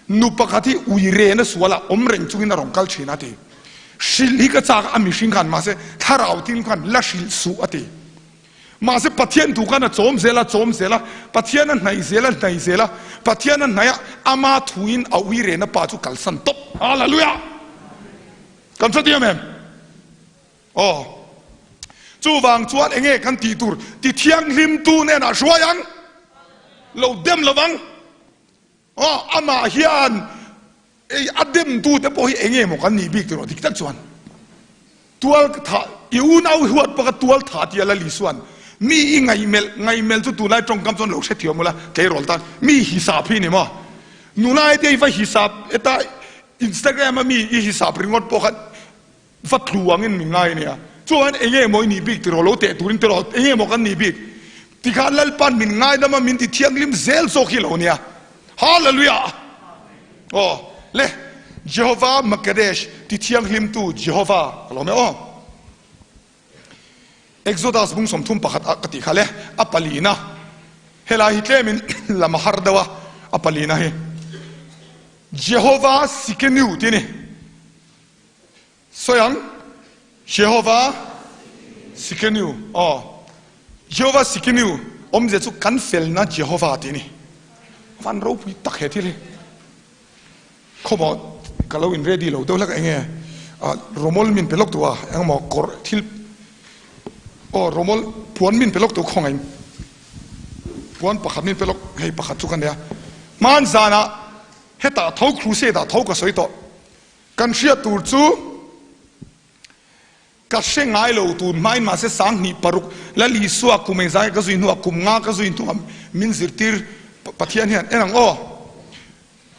nu pakhat hi ui rena sualah awm reng chungin a rawn kal thin a ti. Hrilh hi ka chak a mihring khan mahse thlarau thil khan la hrilh suh a ti. Mahse Pathian thu khan a chawm zel a chawm zel a, Pathian a hnaih zel a hnaih zel a, Pathian a hnaih a ama thuin a ui rena pa chu kalsan tawp. Hallelujah! Kan hrethiam em? Aw. Chuvang chuan enge kan tih tur ti thianghlimtu hnenah hruai ang? Lo dem lo vang. Aw, amah hian ei a demtute pawh hi enge maw kan nih bik tiraw dik tak chuan. Tual thah, i unau huat bawka tual thah tia Lal Isua'n mi i ngaihmelh, ngaihmelh chu tunlai tawngkam chuan lo hrethiam ula, tleirawl tan mi hisap hi ni maw? Nulai te i va hisap heta Instagram a mi i hisap ringawt pawh khan Va tlu angin min ngai a nia. Chuan eng nge maw i nih bik tiraw lo teh turin tiraw eng nge maw kan nih bik tikhan Lalpan min ngaidam a min ti thianghlim zel zawk hi lo nia. Hallelujah! Aw le Jehovah Makadesh ti thianghlimtu Jehovah ka lawm e aw. Exodus bung 31 ah ka tih kha le a palina helai hi tlemin lam a har deuh a a palina hi Jehovah Sikenu tih a ni. Sawi ang, Jehovah Sikenu, aw, Jehovah Sikenu awmzia chu kan felna Jehovah tih a ni. Van ropui tak he thil hi. Khawmaw ka lo in ready lo deuh hlek a enge Romol min pe lawk duh a, engemaw kawr thil aw Romol puan min pe lawk duh khawngaih in puan pakhat min pe lawk hei pakhat chu ka nia. Hman zanah hetah tho crusade ah tho ka sawi tawh. Kan hriat tur chu ka hre ngai lo tun hmain mahse 2006 Lal Isua kum engzah nge ka zui hnuah kum nga ka zui hnuah min zirtir Pathian hian en ang aw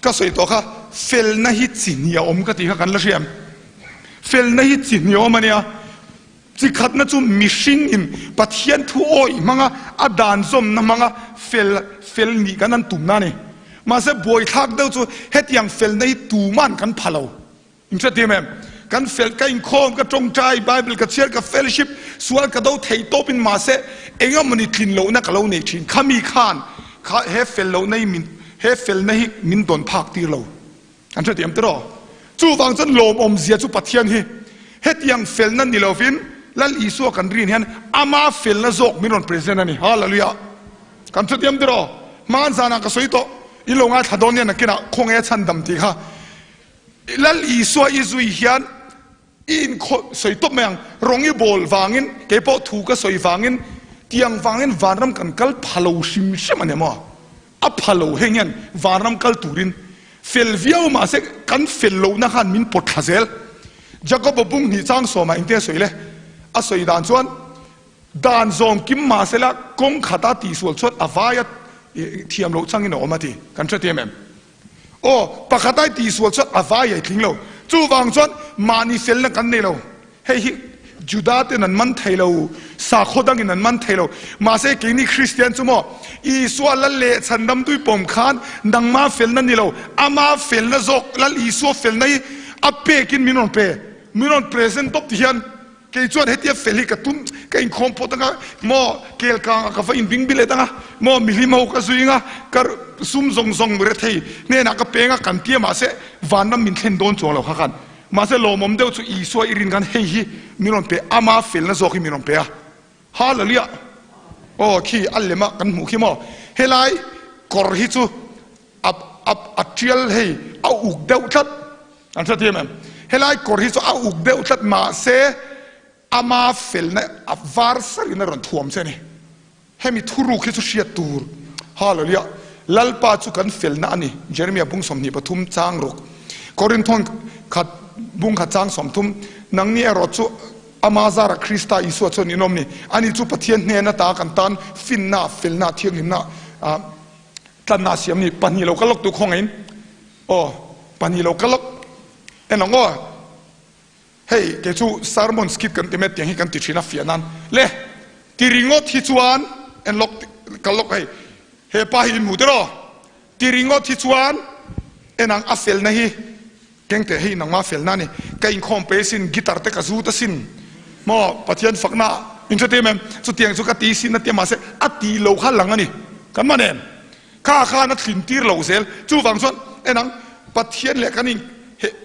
ka sawi tawh kha felna hi chi hnih a awm ka tih kha kan la hria em felna hi chi hnih a awm ania Chi khatna chu mihring in Pathian thu awih hmanga a dan zawmna hmanga fel fel nih kan an tumna a ni. Mahse buaithlak deuh chu hetiang felna hi tuman kan pha lo. In hrethiam em? Kan fel, ka inkhawm, ka tawngtai, Bible ka chhiar, ka fellowship, sual ka do thei tawp in mahse engemawni tlin lohna ka lo nei thin. Khami khan kha he fel lohna hi min he felna hi min dawn phak tir lo. An hrethiam tiraw? Chuvang chuan lawmawmzia chu Pathian hi hetiang felna ni lovin Lal Isua kan rin hian ama felna zawk min rawn present a ni. Hallelujah! Kan hrethiam tiraw? Hmaan zanah ka sawi tawh, in lo ngaithla dawn nia nakinah khawnge a chhandam tih kha. Lal Isua i zui hian I inkhawh sawi tawp mai ang, rawng i bawl vangin, kei pawh thu ka sawi vangin, tiang vangin vanram kan kal pha lo hrim hrim a ni maw? A pha lo heng hian vanram kal turin fel viau mahse kan fel lohna khan min pawt thla zel. Jakob-a bung hnih chang sawmah engtia sawi le? A sawi dan chuan, Dan zawm kim mahse la kawng khata tihsual chuan a vaia thiam loh changin a awm a ti. Kan hrethiam em? Aw, pakhat ai tihsual chuan a vai ai tling lo. Chuvang chuan mahni felna kan nei lo. Hei hi Juda ten an man thei lo, sakhaw dangin an man thei lo. Mahse keini Kristian chu maw, Isua Lal leh chhandam tuipawm khan nangma felna ni lo, ama felna zawk Lal Isua felna hi a pekin min rawn pe, min rawn present tawp ti hian, Kei chuan hetia fel hi ka tum, ka inkhawm phawt anga, maw kel kangah ka va inbing bilet anga, maw mihlim ho ka zui anga, ka sum zawng zawng rethei hnenah ka peng a, kan tia mahse vanram min thlen dawn chuang lo kha khan. Mahse lawmawm deuh chu Isua i rin khan hei hi min rawn pe, ama felna zawk hi min rawn pe a. Hallelujah! Aw khi a lema kan hmuh khi maw, helai kawr hi chu. A a a tial hei a uk deuh tlat. An hrethiam em? Helai kawr hi chu a uk deuh tlat mahse ama felna a var sarin a rawn thuam che a ni. Hemi thuruk hi chu hriat tur. Hallelujah! Lalpa chu kan felna a ni. Jeremia bung 23 chang ruk. Korinthon khat bung khat chang 30, Nangni erawh chu ama zara Krista Isua chuan in awm ni. Ani chu Pathian hnen ata kan tan finna, felna, thianghlimna tlanna a siam ni. Pahnih lo ka lawk tu khawngaihin. Aw, pahnih lo ka lawk. En ang aw. Hei kei chu sermon skit kan ti mai tiang hi kan ti thin a fiah nan le ti ringawt hi chuan en lawk kal lawk hei he pa hi in hmu tiraw ti ringawt hi chuan en ang a felna hi keng teh hei nangma felna a ni ka inkhawm pe sin guitar te ka zut asin maw Pathian fakna in hre em em chutiang chu ka ti sin a tia mahse a tih lo kha lang a ni kan man em. Kha khan a thlin tir lo zel. Chuvang chuan en ang, Pathian leh kan in,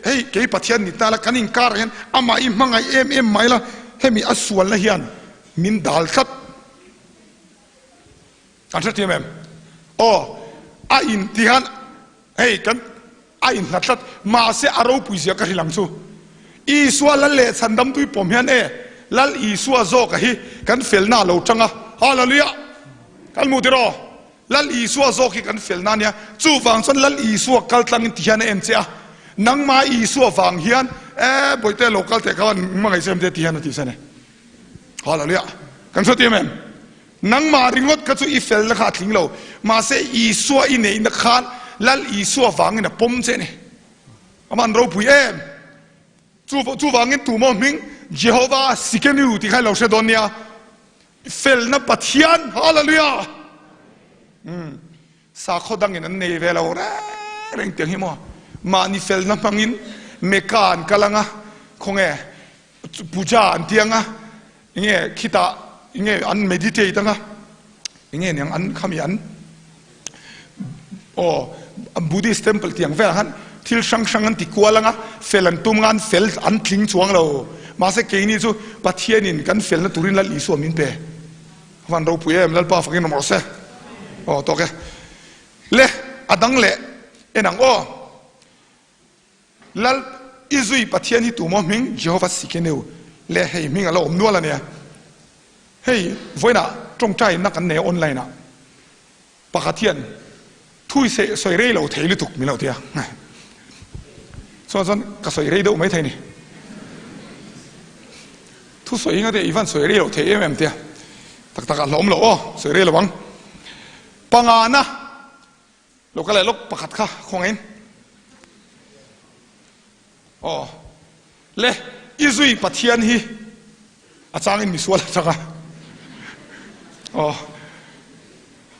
hei kei Pathian ni ta la, kan inkar ah hian amah i hmangaih em em mai la, hemi a sualna hian min dal tlat. An hrethiam em? Aw, a in ti khan hei kan a inhlat tlat. Mahse a ropui zia ka hrilh ang chu. Isua Lal leh Chhandamtui pawm hian e, Lal Isua zawka hi kan felna a lo tang a. Hallelujah! Kan hmu tiraw? Lal Isua zawk hi kan felna a nia. Chuvang chuan Lal Isua kal tlangin ti hian a en che a. Nangmah Isua vang hian e, Bawihte lo kal teh kha hmangaih che em te ti hian a ti sen e. Hallelujah! Kan hre tiam em? Nangmah ringawt kha chu i felna kha a tling lo. Mahse Isua i neihna khan Lal Isua vangin a pawm che a ni. Aman ropui em! Chu chuvangin tumaw hming Jehova Sikenu tih kha i lo hre dawn nia. Felna Pathian! Hallelujah! Umm sakhaw dangin an nei ve lo reng reng tiang hi maw? Mahni felna hmangin Mecca an kal anga khawnge puja an ti anga enge khitah enge an meditate anga enge niang an khami an aw Buddhist temple tiang velah khan thil hrang hrang an ti kual anga fel an tum anga an fel an tling chuang lo mahse keini chu Pathianin kan felna turin Lal Isua min pe van ropui em Lalpa fakin awm rawh se aw tawk e le a dang leh en ang aw. Lal i zui Pathian hi tumaw hming Jehova Sikeneu le hei hming a la awm nual a nia. Hei vawiinah tawngtainna kan nei a online ah pakhat hian thu i sawi rei lo thei lutuk min lo ti a. Chuan chuan ka sawi rei deuh mai thei ni. Thu sawi hi i van sawi rei lo thei em em tia. Tak tak ah hlawm lo aw sawi rei lo ang. Pangana. Lo ka leh lawk pakhat kha khawngaiin. Aw le i zui Pathian hi a changin mi sual a chang a. Aw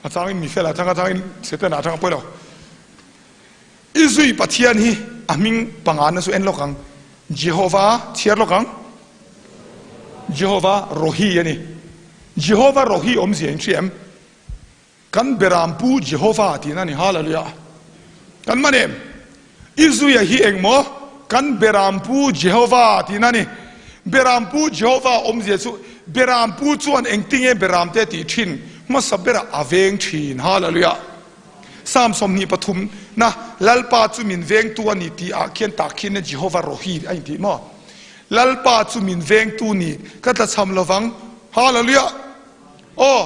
a changin mi fel a chang a changin Satan a chang a pawi lo. I zui Pathian hi a hming pangana chu en lawk ang. Jehova chhiar lawk ang. Jehova Rohi a ni. Jehova Rohi awmzia in hria em? Kan Berampu Jehova tihna a ni. Hallelujah! Kan man em? I zuia hi eng maw? Kan Berampu Jehova tihna a ni. Berampu Jehova awmzia chu Berampu chuan engtinge Beramte tih thin hmasa berah a veng thin. Hallelujah! Psalm 23 na Lalpa chu min vengtu a ni tih ah khian tah khian Jehova Rohi a intih maw? Lalpa chu min vengtu ni ka tlachham lovang. Hallelujah! Aw,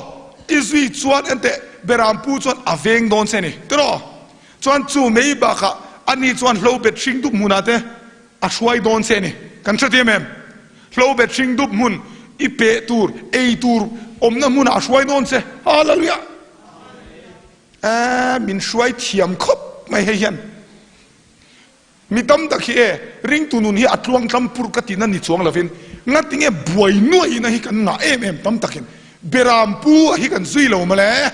i zui chuan enteh Berampu chuan a veng dawn che ni, tiraw? Chuan chu mei bakah ani chuan hlo bet hring dup hmunah te a hruai dawn che ni. Kan hrethiam em? Hlo bet hring dup hmun i peh tur, ei tur awmna hmunah a hruai dawn che. Hallelujah! Eeh, min hruai thiam khawp mai hei hian. Mi tam tak hi e, ringtu nun hi a tluang tlam pur ka tihna ni chuang lovin, ngatinge buai nuaihna hi kan ngah em em tam takin Berampu a hi kan zui lo mawle.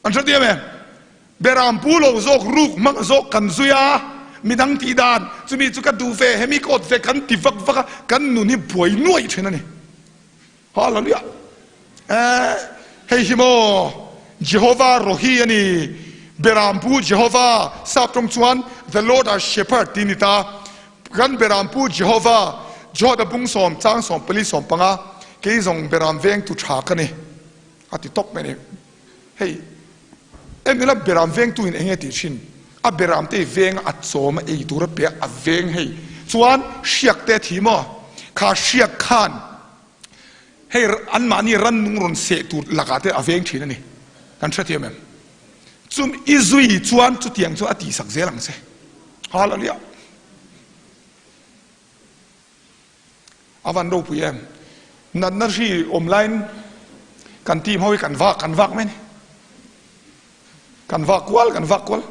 An hre tiam em? Berampu lo zawk ruk hmang zawk kan zui a, midang tih dan chumi chu ka duh ve, hemi ka awt ve kan ti vak vak a, kan nun hi buai nuaih thin a ni. Hallelujah! Eh, hei hi maw Jehovah Rohi a ni. Berampu Jehovah, sap tawng chuan The Lord our Shepherd tih a ni ta. Kan Berampu Jehovah, Jehova bung sawm, chang 14 15, kei zawng Beram vengtu tha ka ni, a ti tawp mai a ni. Hei. En ila beram vengtu in enge tih thin? A beram te i veng a, a chawm a, ei tur a pe a, a veng hei. Chuan hriak te a thi maw? Kha hriak khan hei anmahni rannung rawn seh tur lakah te a veng thin a ni. Kan hrethiam em? Chum i zui chuan chutiang chu a tihsak zel ang che. Hallelujah! A van ropui em? Natna hri awm laiin kan team ho hi kan vak kan vak mai a ni. Kan vak kual kan vak kual.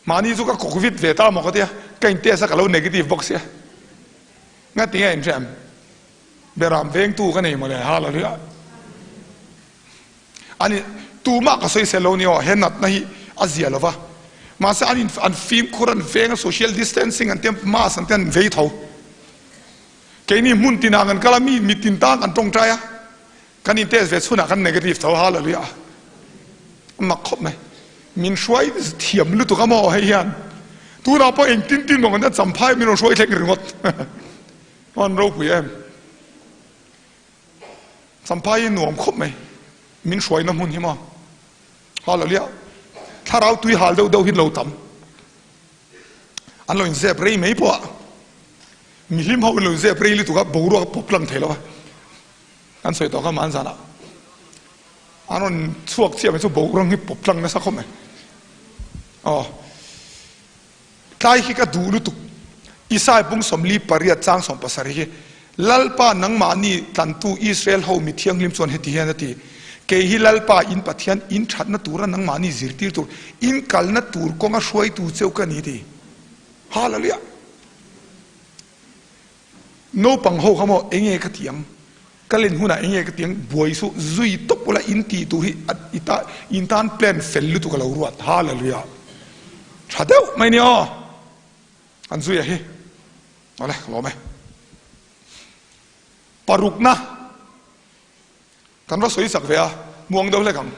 Mahni chu ka kawk vit ve ta maw ka tia, ka in test a ka lo negative bawk sia. Ngati nge in hria em? Beram vengtu ka nei mawle, hallelujah. Ani, tumah ka sawisel lo nia aw, he natna hi a zia lo va. Mahse an in an fimkhur an veng a, social distancing an tia, mask an tia an vei tho. Keini hmun tinah kan kal a, mi mitin tan kan tawngtai a, kan in test ve chhunah kan negative tho, hallelujah. A mak khawp mai. Min hruai thiam lutuk a maw hei hian. Tunah pawh engtin tin maw kan tia champhai min rawn hruai thleng ringawt. An ropui em. Champhai hi nuam khawp mai, min hruaina hmun hi maw? Hallelujah! Thlarau tui hal deuh deuh hi lo tam. An lo inzep rei mai pawh a, mihlim ho in lo inzep rei lutuk a, boruak a pawp lang thei lo a. Kan sawi tawh kha mahni zanah an rawn chhuak chiah mai chu boruak hi pawp lang nasa khawp mai. Aw. Tlai hi ka duh lutuk. Isai pung 48 chang 70 hi, Lalpa nangmahni tlantu Israel ho mi thianghlim chuan heti hian a ti, Kei hi Lalpa in Pathian in thatna tura nangmahni zirtir tur, in kalna tur kawnga hruaitu cheu ka ni ti. Hallelujah! Naupang ho kha maw enge ka ti ang? Ka len hunah enge ka ti ang? Buai suh, zui tawp ula in tih tur hi i ta in tan plan fel lutuk a lo ruat. Hallelujah! Tha deuh mai nia aw. An zui a hi. Awle, ka lawm e. Parukna kan va sawi chak ve a, muang deuh hlek ang.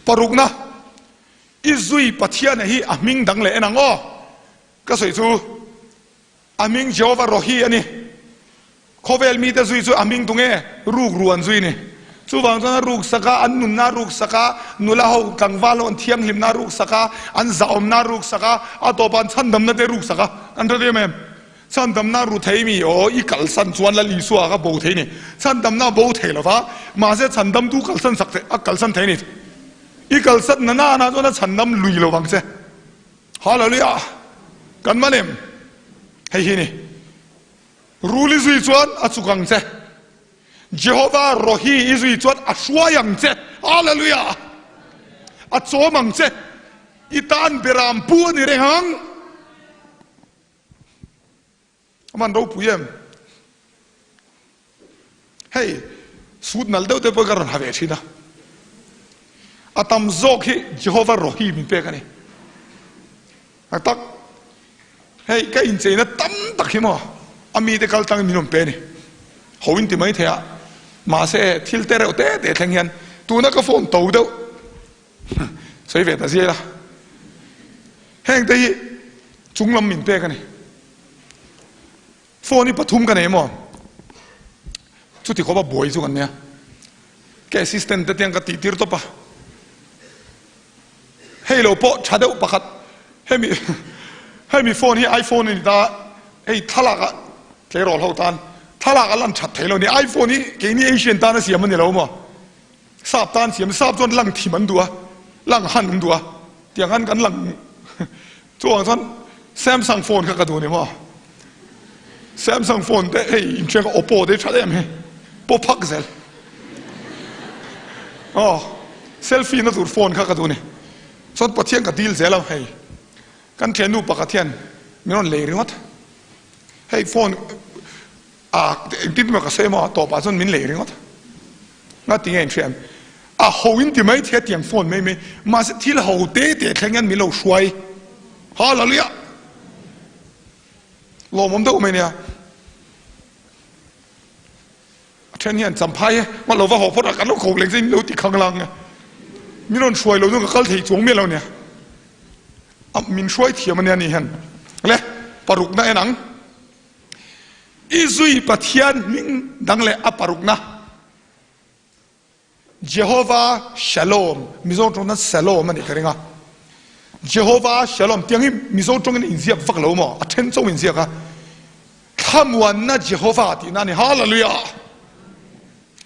Parukna, i zui Pathiana hi a hming dang leh en ang aw. Ka sawi chu A hming Jehovah Rohi a ni. Khawvel mite zui chu a hming tunge? Rukru an zui a ni. Chuvang chuan a ruk sak a, an nunna a ruk sak a, nula ho, tlangval ho an thianghlimna a ruk sak a, an zahawmna a ruk sak a, a tawpah an chhandamna te a ruk sak a. An hre em em? Chhandamna a ru thei mi? Aw, i kalsan chuan Lal Isua kha bo thei a ni. Chhandamna a bo thei lo va, mahse chhandamtu kalsan sak thei, a kalsan thei a ni. I kalsan na nana chuan a chhandam lui lo vang che. Hallelujah! Kan man em? Hei hi ni. Rul i zui chuan a chuk ang che. Jehovah Rohi i zui chuan a hruai ang che. Hallelujah! A chawm ang che. I tan beram pu a ni reng ang. A man ropui em? Hei, suit nalh deuh te pawh ka rawn ha ve thin a. A tam zawk hi Jehovah Rohi min pek a ni. A tak, hei ka incheina tam tak hi maw a mite kal tlangin min rawn pe a ni. Ho in ti mai thei a, mahse thil te reuh te te thleng hian tuna ka phone to deuh sawi ve ta zia ila. Heng te hi chunglam min pek a ni. Phone hi pathum ka nei maw? Chuti khawpa buai chu kan nia. Ka assistant te tiang ka tih tir tawp a. Hei lo pawh tha deuh pakhat hemi hemi phone hi iPhone a ni ta hei thlalak ah tleirawl ho tan thlalak a lan that thei lo ni. iPhone hi keini Asian tan a siam a ni lo maw? Sap tan siam sap chuan lang thim an duh a, lang han an duh a, tiang khan kan lang chuvang chuan Samsung phone kha ka duh ni maw? Samsung phone te hei inhria kha Oppo te hi tha em hi, paw phak zel aw selfie na tur phone kha ka duh ni, chuan Pathian ka dil zel a hei kan thiannu pakhat hian min rawn lei ringawt hei phone A, engtin emaw ka sawi emaw tawpah chuan min lei ringawt. Nga ti nge in hria em? A ho in ti mai thei a tiang phone mai mai, mahse thil ho te te thleng hian min lo hruai. Hallelujah! Lawmawm deuh mai nia. A then hian champhai e, ma lo va haw phawt a, kan lo kho leng che in lo ti khang lang e. Min rawn hruai lo chu ka kal thei chuang miah lo nia. A, min hruai thiam ania ni hian. Le, parukna en ang. I zui Pathian hming dang leh a parukna. Jehovah Shalom, Mizo tawng tan Shalom a nih ka ring a. Jehovah Shalom tiang hi Mizo tawngin a inziak vak lo maw? A then chauh inziak a. Thlamuanna Jehovah tihna a ni. Hallelujah!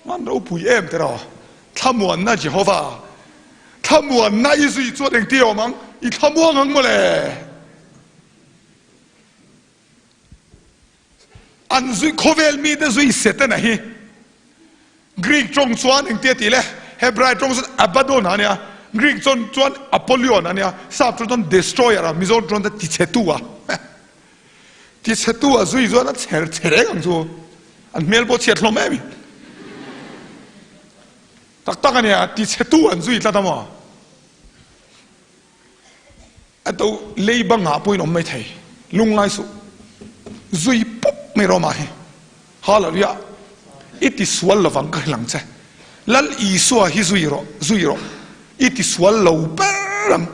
An ropui em tiraw? Thlamuanna Jehovah. Thlamuanna i zui chuan engti awm ang? I thlamuang ang mawle! An zui khawvel mite zui Setana hi Greek tawng chuan engtia tih le? Hebrai tawng chuan Abaddon a nia, Greek tawng chuan Apollyon a nia, Sap tawng chuan Destroyer a, Mizo tawng chuan tichhetu a. Tichhetu a zui chuan a chher chhe reng ang chu. An hmel pawh chhiat hlawm em. Tak tak a nia, tichhetu an zui tlat a maw? A to lei bangah pawhin awm mai thei. Lungngai suh. Zui pawp mai rawh mah hi. Hallelujah. I ti sual lovang ka hrilh ang che. Lal Isua hi zui rawh, zui rawh. I ti sual lo ber ang.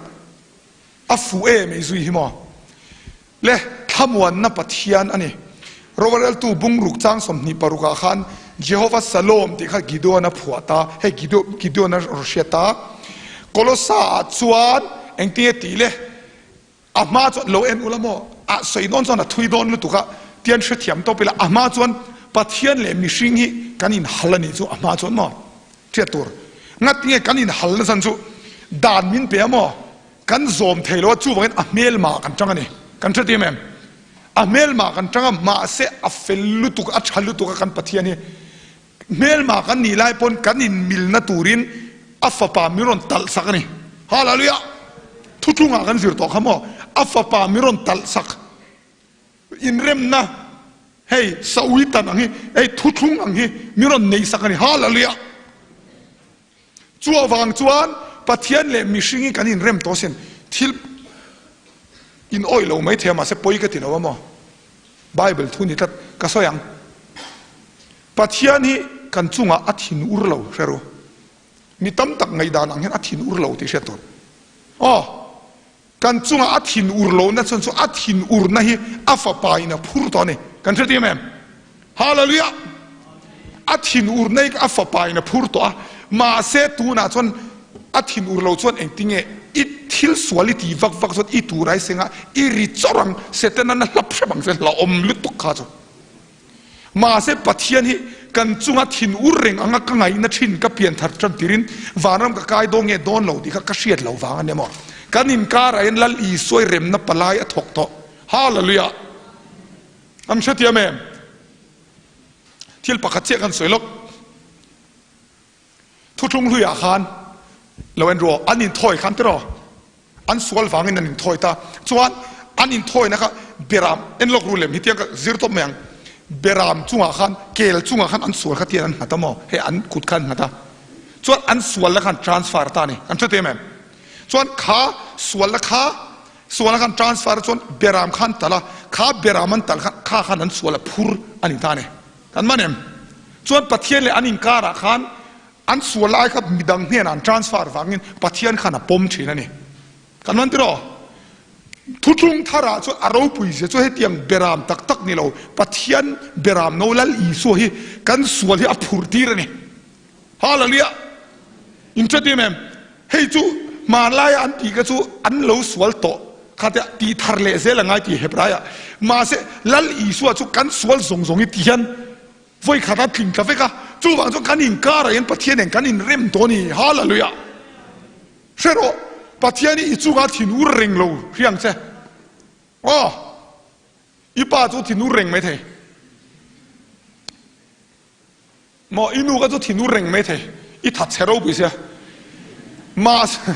A fuh em ei zui hi maw? Le thlamuanna Pathian a ni. Rovareltu bungruk chang 26 ah khan Jehova Salom tih kha Gideon a phuah ta, hei Gideon a rawn hriat ta. Kolosa ah chuan engtinge tih le? A hma chuan lo en ula maw? A sawi dawn chuan a thui dawn lutuk a, tian hrethiam tawp ila a hma chuan Pathian leh mihring hi kan inhal a nih chu a hma chuan maw? Hriat tur. Ngatinge kan inhal na chan chu dan min pe a maw? Kan zawm thei lo a, chuvangin a hmelma kan tang a ni. Kan hre tim em? A hmelma kan tang a, mahse a fel lutuk, a tha lutuk a kan Pathian hi. Hmelma kan nih lai pawn kan inmilna turin a fapa min rawn talh sak a ni. Hallelujah! Thuthlungah kan zir tawh kha maw? A fapa min rawn talh sak. Inremna hei saui tan ang hi, hei thuthlung ang hi min rawn neih sak a ni. Hallelujah! Chu avang chuan Pathian leh mihring hi kan inrem tawh asin. Thil in awih lo mai thei a, mahse pawi ka ti lo a maw? Bible thu ni tlat ka sawi ang. Pathian hi kan chungah a thin ur lo hre ru. Mi tam tak ngaihdan ang hian a thin ur lo tih hriat tur. Aw! Kan chunga a thin ur lohna chuan chu a thin urna hi a fapa in a phur tawh a ni. Kan hre em em? Hallelujah! A thin urna hi a fapa in a phur tawh a, mahse tunah chuan a thin ur lo chuan engtinge i thil sual i tih vak vak chuan i tur ai seng a, i ri chawrh ang, Setanan a hlap hrep ang che, hlauhawm lutuk kha chu. Mahse Pathian hi kan chunga thin ur reng anga ka ngaihna thin ka pian thar tan tirin vanram ka kai dawn nge dawn lo tih kha ka hriat lo vang a ni maw? Kan inkarah hian Lal Isua i remna palai a thawk tawh. Hallelujah! An hrethiam em? Thil pakhat chiah kan sawi lawk. Thuthlung hluiah khan lo en rawh, an inthawi khan tiraw? An sual vangin an inthawi ta. Chuan an inthawina kha beram, en lawk ru lem hi tiang ka zir tawp mai ang. Beram chungah khan, kel chungah khan an sual kha tian an nghat a maw? Hei an kut kha an nghat a. Chuan an sualna khan transfer ta a ni. Kan hre teh em em? Chuan kha sualna kha, sualna khan transfer chuan beram kha an talh a, kha beram an talh khan kha khan an sual a phur a ni ta a ni. Kan man em? Chuan Pathian leh an inkarah khan an sual lai kha midang hnenah an transfer vangin Pathian khan a pawm thin a ni. Kan man tiraw? Thuthlung tharah chuan a ropui zia chu hetiang beram tak tak ni lo, Pathian beram no Lal Isua hi kan sual hi a phurh tir a ni. Hallelujah! Inhre em em? Hei chu hmanlaia an tih kha chu an lo sual tawh kha te tih thar leh zel a ngai tih Hebraiah. Mahse, Lal Isua chu kan sual zawng zawng hi ti hian vawi khat a tling tla vek a, chuvang chuan kan inkarah hian Pathian nen kan inrem tawh a ni. Hallelujah! Hre rawh, Pathian hi i chungah thin ur reng lo hriang che. Aw, i pa chu thin ur reng mai thei. Maw i nu ka chu thin ur reng mai thei, i that chhe ropui sia. Mahse,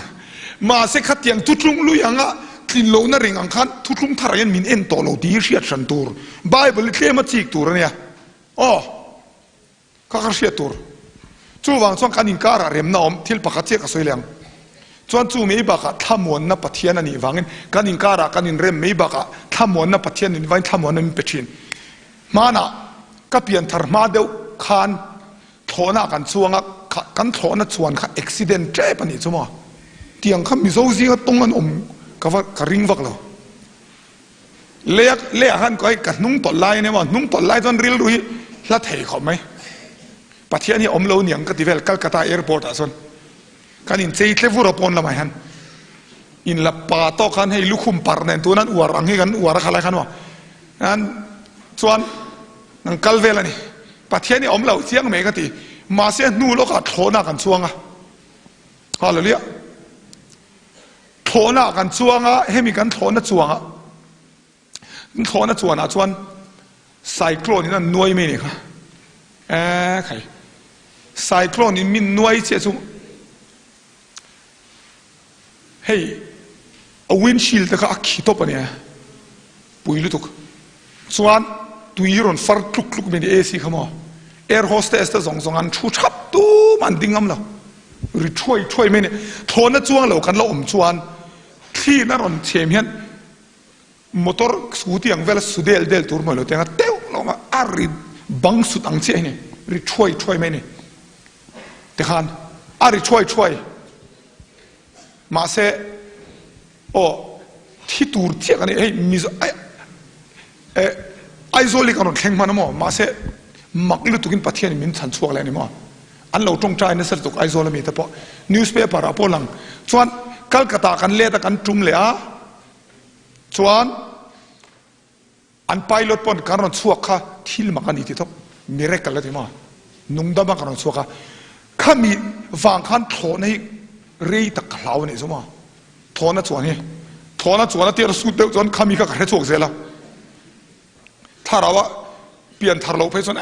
mahse khatiang thuthlung lui anga tlin lohna reng ang khan thuthlung tharah hian min en tawh lo tih hi hriat hran tur. Bible hi tlem a chik tur a nia. Aw, kha kha hriat tur. Chuvang chuan kan inkarah remna awm thil pakhat chiah ka sawi leh ang. Chuan chu mai bakah thlamuanna Pathian a nih vangin kan inkarah kan inrem mai bakah thlamuanna Pathian a nih vangin thlamuanna min pe thin. Hmanah ka pian thar hma deuh khan thlawhna kan chuang a, kan thlawhna chuan kha accident tep a nih chu maw? Tiang kha Mizo zinga tawng an awm ka va ka ring vak lo. Lei leiah khan ka hnung tawlh lai a nia maw? Hnung tawlh lai chuan rilru hi hla thei khawp mai. Pathian hi a awm lo niang ka ti vel Calcutta airport ah chuan kan inchei tle vur a pawn lamah hian in la pa tawk khan hei lukhum par nen tun an uar ang hi kan uar a khalai khan maw an chuan an kal vel a ni. Pathian hi a awm lo chiang mai ka ti. Mahse hnu lawkah thlawhna kan chuang a. Hallelujah. Thlawhna kan chuang a, hemi kan thlawhna chuang a. Thlawhna chuanah chuan cyclone in an nuai mai ni kha. Eh khai. Cyclone in min nuai chiah chu hei a windshield te kha a khi tawp a nia. Pui lutuk. Chuan tui hi rawn far tluk tluk mai ni AC kha maw. Air hostess te zawng zawng an thu thap tum an ding ngam lo. Ri thuai thuai mai ni. Thlawhna chuang lo kan la awm chuan thli in a rawn chhem hian Motor scooty ang vela su del del tur mawi lo teng a teuh lo ang a, a ri bang sut ang chiah hi ni, ri thuai thuai mai ni tikhan a ri thuai thuai mahse aw thi tur chiah ka ni hei Mizo eh Aizawl hi ka rawn thleng hman a maw mahse mak lutukin Pathianin min chhan chhuak leh a ni maw an lo tawngtai nasa lutuk Aizawl ami te pawh newspaper ah pawh lang chuan Calcutta kan let a kan tum leh a. Chuan an pilot pawn kan rawn chhuak kha thil mak a ni ti tawp, miracle a ti maw? Nungdam a kan rawn chhuak a, khami vang khan thlawhna hi rei tak ka hlau a nih chu maw? Thlawhna chuan hi, thlawhna chuan a tir sut deuh chuan khami kha ka hre chhuak zel a, thlarau a pian thar loh phei chuan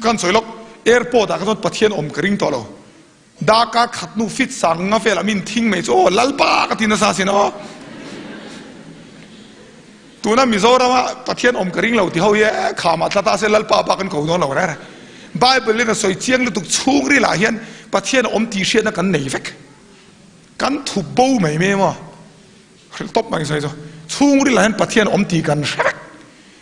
kan sawi lawk airport ah kha chuan Pathian awm ka ring tawh lo. Darkar khat hnu fit sang nga velah min thing mai chu aw Lalpa ka ti nasa asin aw. Tuna Mizorama Pathian awm ka ring lo ti ho hi e khamah tla ta se Lalpa bak an ko dawn lo reng reng. Bible in a sawi chiang lutuk chhungril ah hian Pathian a awm tih hriatna kan nei vek. Kan thup bo mai mai emaw hrilh tawp mai sawi chu chhungril ah hian Pathian a awm tih kan hre vek.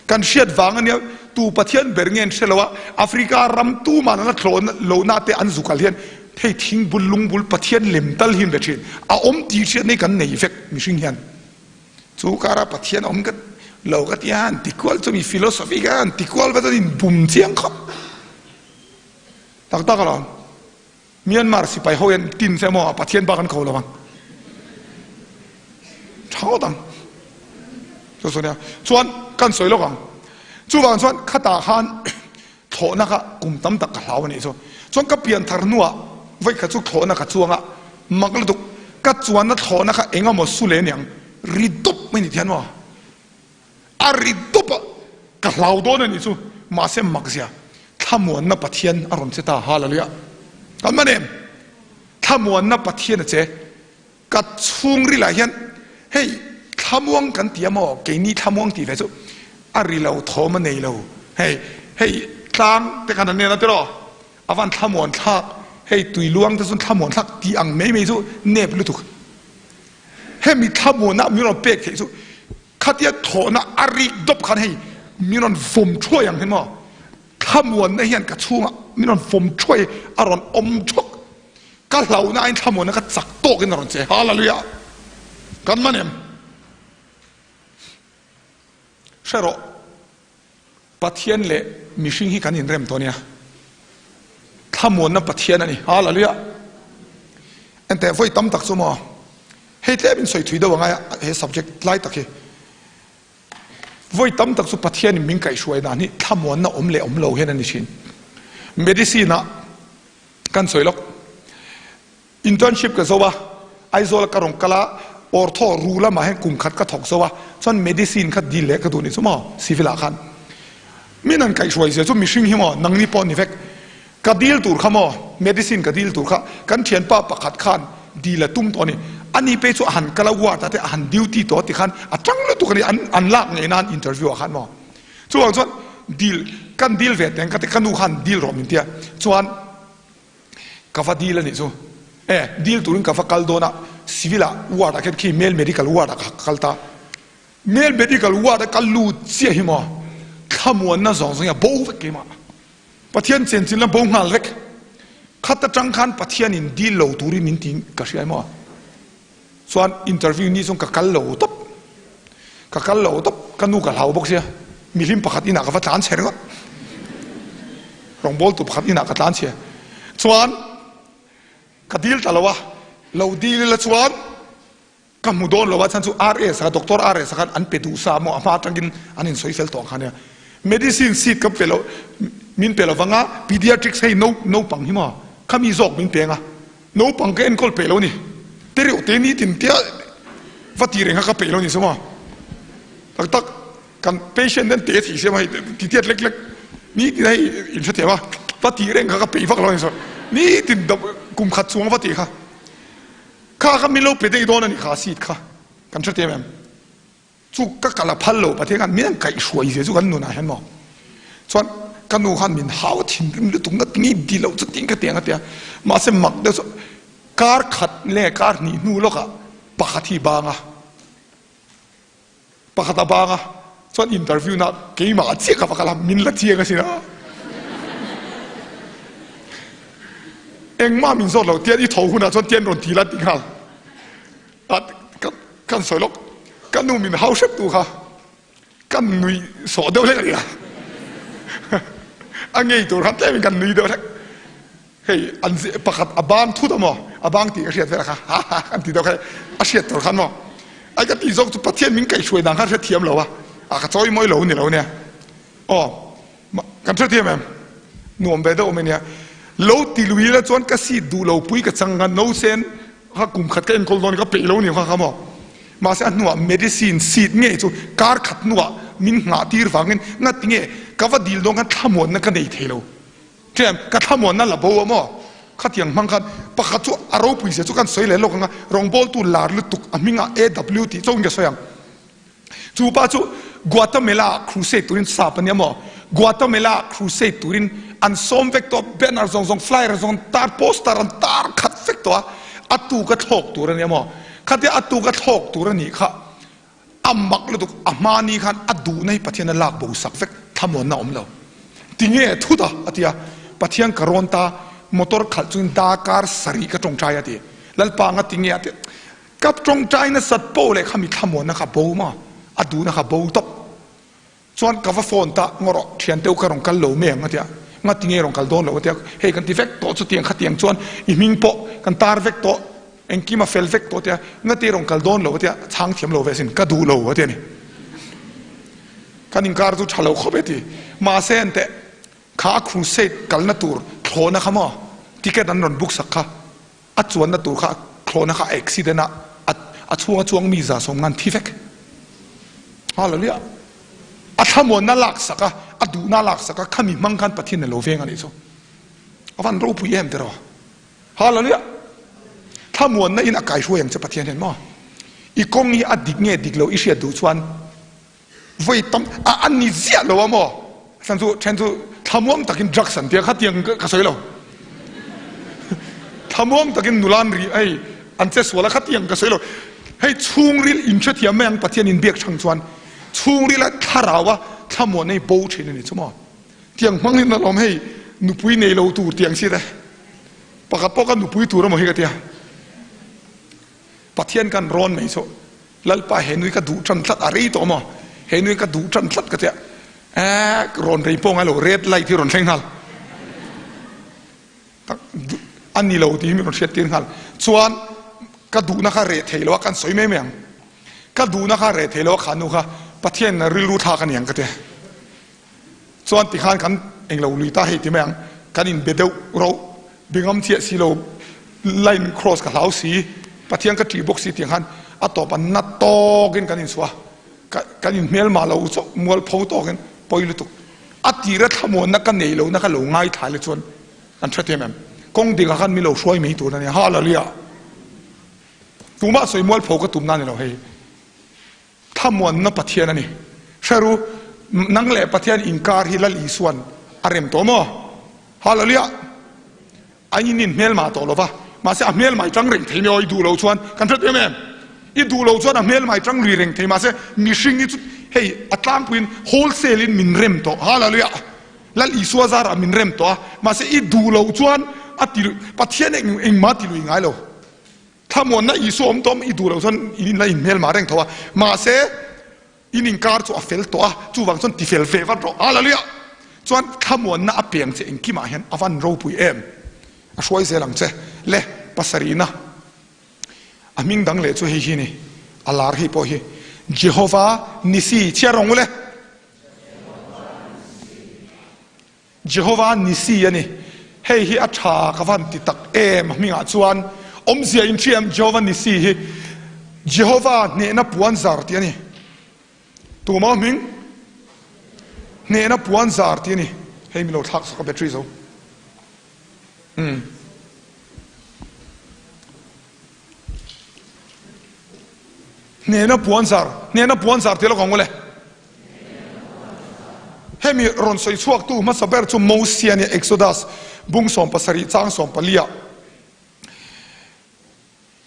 Kan hriat vang ania, tu Pathian ber nge an hre lo a, Africa ram tuman an la thlawh lohna te an zukal hian hei thing bul lung bul Pathian lem tal hi an ve thin. A awm tih hriat nei kan nei vek mihring hian. Chu kara Pathian awm ka lo ka tia an ti kual chu mi philosophy kha an ti kual vet an inbum chiang khawp. Tak tak alawm. Myanmar sipai ho hian tin se maw Pathian bak an ko lo ang. Tha ngawt ang. Chu chu nia. Chuan kan sawi lawk ang. Chuvang chuan khatah khan thlawhna kha kum tam tak ka hlau a nih chu. Chuan ka pian thar hnuah vawi khat chu thlawhna ka chuang a, mak lutuk ka chuanna thlawhna kha eng emaw su leh aniang ri dup mai ni thian maw. A ri dup a, ka hlau dawn a nih chu, mahse makzia thlamuanna Pathian a rawn che ta, Hallelujah! Kan man em? Thlamuanna Pathian a che, ka chhungril ah hian hei thlamuang kan ti a maw, keini thlamuang tih ve chu a ri lo, thawm a nei lo, hei hei tlang te khan an en a tiraw, a van thlamuan thlak, hei tui luang te chuan thlamuan thlak tih ang mai mai chu nep lutuk. Hemi thlamuanna min rawn pek theih chu khatia thawhna a rik dawp khan hei min rawn vawm thuai ang hi maw? Thlamuanna hian ka chhungah min rawn vawm thuai a rawn awm thawk. Ka hlauhna aiin thlamuanna ka chak tawkin a rawn che. Hallelujah! Kan man em? Hre rawh. Pathian leh mihring hi kan inrem tawh nia. Thlamuanna Pathian a ni. Hallelujah! Enteh, vawi tam tak chu maw? Hei tlem in sawi thui deuh angai a, he subject lai tak hi. Vawi tam tak chu Pathian in min kaihhruai dan hi thlamuanna awm leh awm lo hian a ni thin. Medicine ah kan sawi lawk. Internship ka zo a, Aizawl ka rawn kal a, ortho ru lamah hian kum khat ka thawk zo a, chuan medicine kha deal leh ka duh ni chu maw, civil ah khan. Min han kaihhruai zia chu mihring hi maw, nangni pawh ni vek. Ka deal tur kha maw, medicine ka deal tur kha kan thianpa pakhat khan deal a tum tawh a ni. Ani pei chu a han kal a ward ah te a han duty tawh tikhan a tang lutuk a ni, an an lak ngei nan interview ah khan maw. Chuvang chuan deal kan deal ve teng ka ti, ka nu khan deal rawh min tia, chuan Ka va dil a nih chu. E, dil turin ka va kal dawn a, civil ah ward ah khian khi male medical ward ah ka kal ta. Male medical ward a ka lut chiah hi maw, thlamuanna zawng zawng hi a bo vek keimah. Pathian chenchin a bo nghal vek. Khat atang khan Pathian in dil lo turin min ti ka hria maw. Chuan interview ni chuan ka kal lo tawp. Ka kal lo tawp, ka nu ka hlau bawk sia. Mihlim pakhat inah ka va tlan chhe ringawt. Rawngbawltu pakhat inah ka tlan chhe. Chuan ka dil ta lo a, lo dil ila chuan ka hmu dawn lo a chhan chu RS kha Doctor RS khan an pe duh sa maw a hma atangin an insawi fel tawh ang kha nia. Medicine seat ka pe lo min pe lovang a, pediatrics hei no naupang hi maw khami zawk min pe ang a, naupang ka enkawl peih lo a ni. Te reuh te nitin tia va ti reng kha ka peih lo a ni chu maw. Tak tak. Kan patient ten te thei siam a hei ti tiat lek lek nitin hei in hrethiam a va tih reng kha ka peih vak lo a ni saw nitin kum khat chuang va tih kha kha kha min lo pe daih dawn a ni kha seat kha kan hrethiam em chu ka kal a phal lo Pathian khan min an kaihhruai zia chu kan nunah hian maw chuan ka nu khan min hau a thinrim lutuk na tinge di loh chu ting ka ti ang a tia mahse mak deuh chu kar khat leh kar hnih hnu lawkah pakhat hi bang a. Pakhat a bang a, chuan interview na keimah chiah ka va kal a, min la chiang asin a. Engmah min zawt lo, tian i tho hunah chuan tian rawn ti la ti nghal. A kan sawi lawk, ka nu min hau hrep tu kha kan nui sawh deuh hlek a ni a. A ngei tur khan tlemin kan nui deuh hlek. Hei an pakhat a bang thut a maw? A bang tih ka hriat vel kha ha ha kan ti deuh kha a hriat tur khan maw? Ai ka tih zawk chu Pathian min kaihhruai dan kha hrethiam lo a, a ka chawi mawi lo ni lo nia. Aw kan hrethiam em? Nuam ve deuh awm e nia. Lo ti lui la chuan ka seat duh lo pui ka chang khan no sen kha kum khat ka enkawl dawn ka peih lo ni kha kha maw? Mahse a hnuah medicine seat ngei chu kar khat hnuah min nghah tir vangin ngatinge ka va dil dawn khan thlamuanna ka nei thei lo. Tlem, ka thlamuanna la bo a maw? Khatiang hmang khan pakhat chu a ropui zia chu kan sawi leh lawk ang a, rawngbawltu lar lutuk a hmingah AW tih chauhin ka sawi ang. Chu pa chu Guatemala ah crusade turin sap a nia maw? Guatemala ah crusade turin an sawm vek tawh a, banner zawng zawng, flyer zawng an tar, poster an tar khat vek tawh a, a tuka thlawk tur a nia maw? Khatia a tuka thlawk tur a nih kha A mak lutuk, a hmani khan a duhna hi Pathian a lak bo sak vek, thlamuanna a awm lo. Tinge thut a? a ti a, Pathian ka rawn ta, motor khalh chungin darkar sarih ka tawngtai a ti. Lalpa anga tinge a ti a, ka tawngtai nasat poh leh khami thlamuanna kha bo maw? A duhna kha bo tawp. Chuan ka va phone ta ngaw rawh, thian teuh ka rawn kal lo mai ang a ti a, ngati nge rawn kal dawn lo a ti a, hei kan ti vek tawh chutiang khatiang chuan i hming pawh kan tar vek tawh, engkim a fel vek tawh a ti a, ngati rawn kal dawn lo a ti a, chhang thiam lo ve asin, ka duh lo a ti a ni. Kan inkar chu tha lo khawp e ti, mahse enteh kha a crusade kalna tur thlawhna kha maw ticket an rawn book sak kha, A chuanna tur kha thlawhna kha a accident a, a chhunga chuang mi 190 an thi vek. Hallelujah! A thlamuanna lak sak a, a duhna lak sak a, khami hmang khan Pathian a lo veng a nih chu. A van ropui em tiraw? Hallelujah! Thlamuanna in a kaihruai ang che Pathian hian maw? I kawng hi a dik nge dik lo i hriat duh chuan Voi tam a an ni ziah lo a maw? Chan chu then chu thlamuang takin drugs an tia kha tiang ka sawi lo. Thlamuang takin nula an ri hei an che sual a kha tiang ka sawi lo. Hei chhungril in hrethiam mai ang Pathian in biak chang chuan chhungril a thlarau a thlamuan hei bo thin a ni chu maw? Tiang hmang in alawm hei nupui nei lo tur tiang si te. Pakhat pawh ka nupui tur emaw hi ka tia. Pathian kan rawn mai chu Lalpa he nui ka duh tan tlat a rei tawh maw? He nui ka duh tan tlat ka tia eh rawn rei pawh ngai lo red light hi rawn thleng nghal tak a ni lo tih hi min rawn hriat tir nghal chuan ka duhna kha reh thei lo a kan sawi mai mai ang ka duhna kha reh thei lo a kha nu kha Pathian rilru thlak a ni ang ka tia. Chuan tikhan kan englo lui ta hei ti mai ang, kan inbe deuh rauh, be ngam chiah si lo, line cross ka hlau si, Pathian ka ṭih bawk si tiang khan a tawp a na tawkin kan inchhuah a, kan inhmelmah lo chauh mualpho tawkin pawi lutuk. A tira thlamuanna ka nei lohna kha lo ngaithla le chuan kan hre thiam em? Kawng dikah khan min lo hruai mai tur a nia, Hallelujah! Tumah sawi mualpho ka tumna a ni lo hei. Thlamuanna Pathian a ni. Hre ru, nang leh Pathian inkar hi Lal Isuan a rem tawh maw? Hallelujah! A in in hmelmah tawh lo va, mahse a hmelmai tang reng thei mai aw, i duh lo chuan kan hre em em? I duh lo chuan a hmelmai tang lui reng thei, mahse mihring hi chu hei a tlangpuiin wholesale in min rem tawh. Hallelujah! Lal Isua zarah min rem tawh a, mahse i duh lo chuan a ti lui, Pathian eng engmah ti lui ngai lo. Thlamuanna Isua awm tawh i duh loh chuan in inla inhmelmah reng tho a, mahse in inkar chu a fel tawh a, chuvang chuan ti fel ve vat rawh. Hallelujah! Chuan thlamuanna a peng che engkimah hian a van ropui em? A hruai zel ang che. Le, pasarihna. A hming dang leh chu hei hi ni, a lar hei pawh hi. Jehova Nisi, chhiar rawng u le. Jehova Nisi a ni. Hei hi a tha ka van ti tak em a hmingah chuan awmzia in hria em Jehova Nisi hi Jehova hnehna puan zar tih a ni. Tuma hming hnehna puan zar tih a ni. Hei min lo thlak sak a battery zo. Umm. Hnehna puan zar, hnehna puan zar tih lawk ang u le. Hemi rawn sawi chhuaktu hmasa ber chu Mosia nia Exodus bung 70 chang 14 ah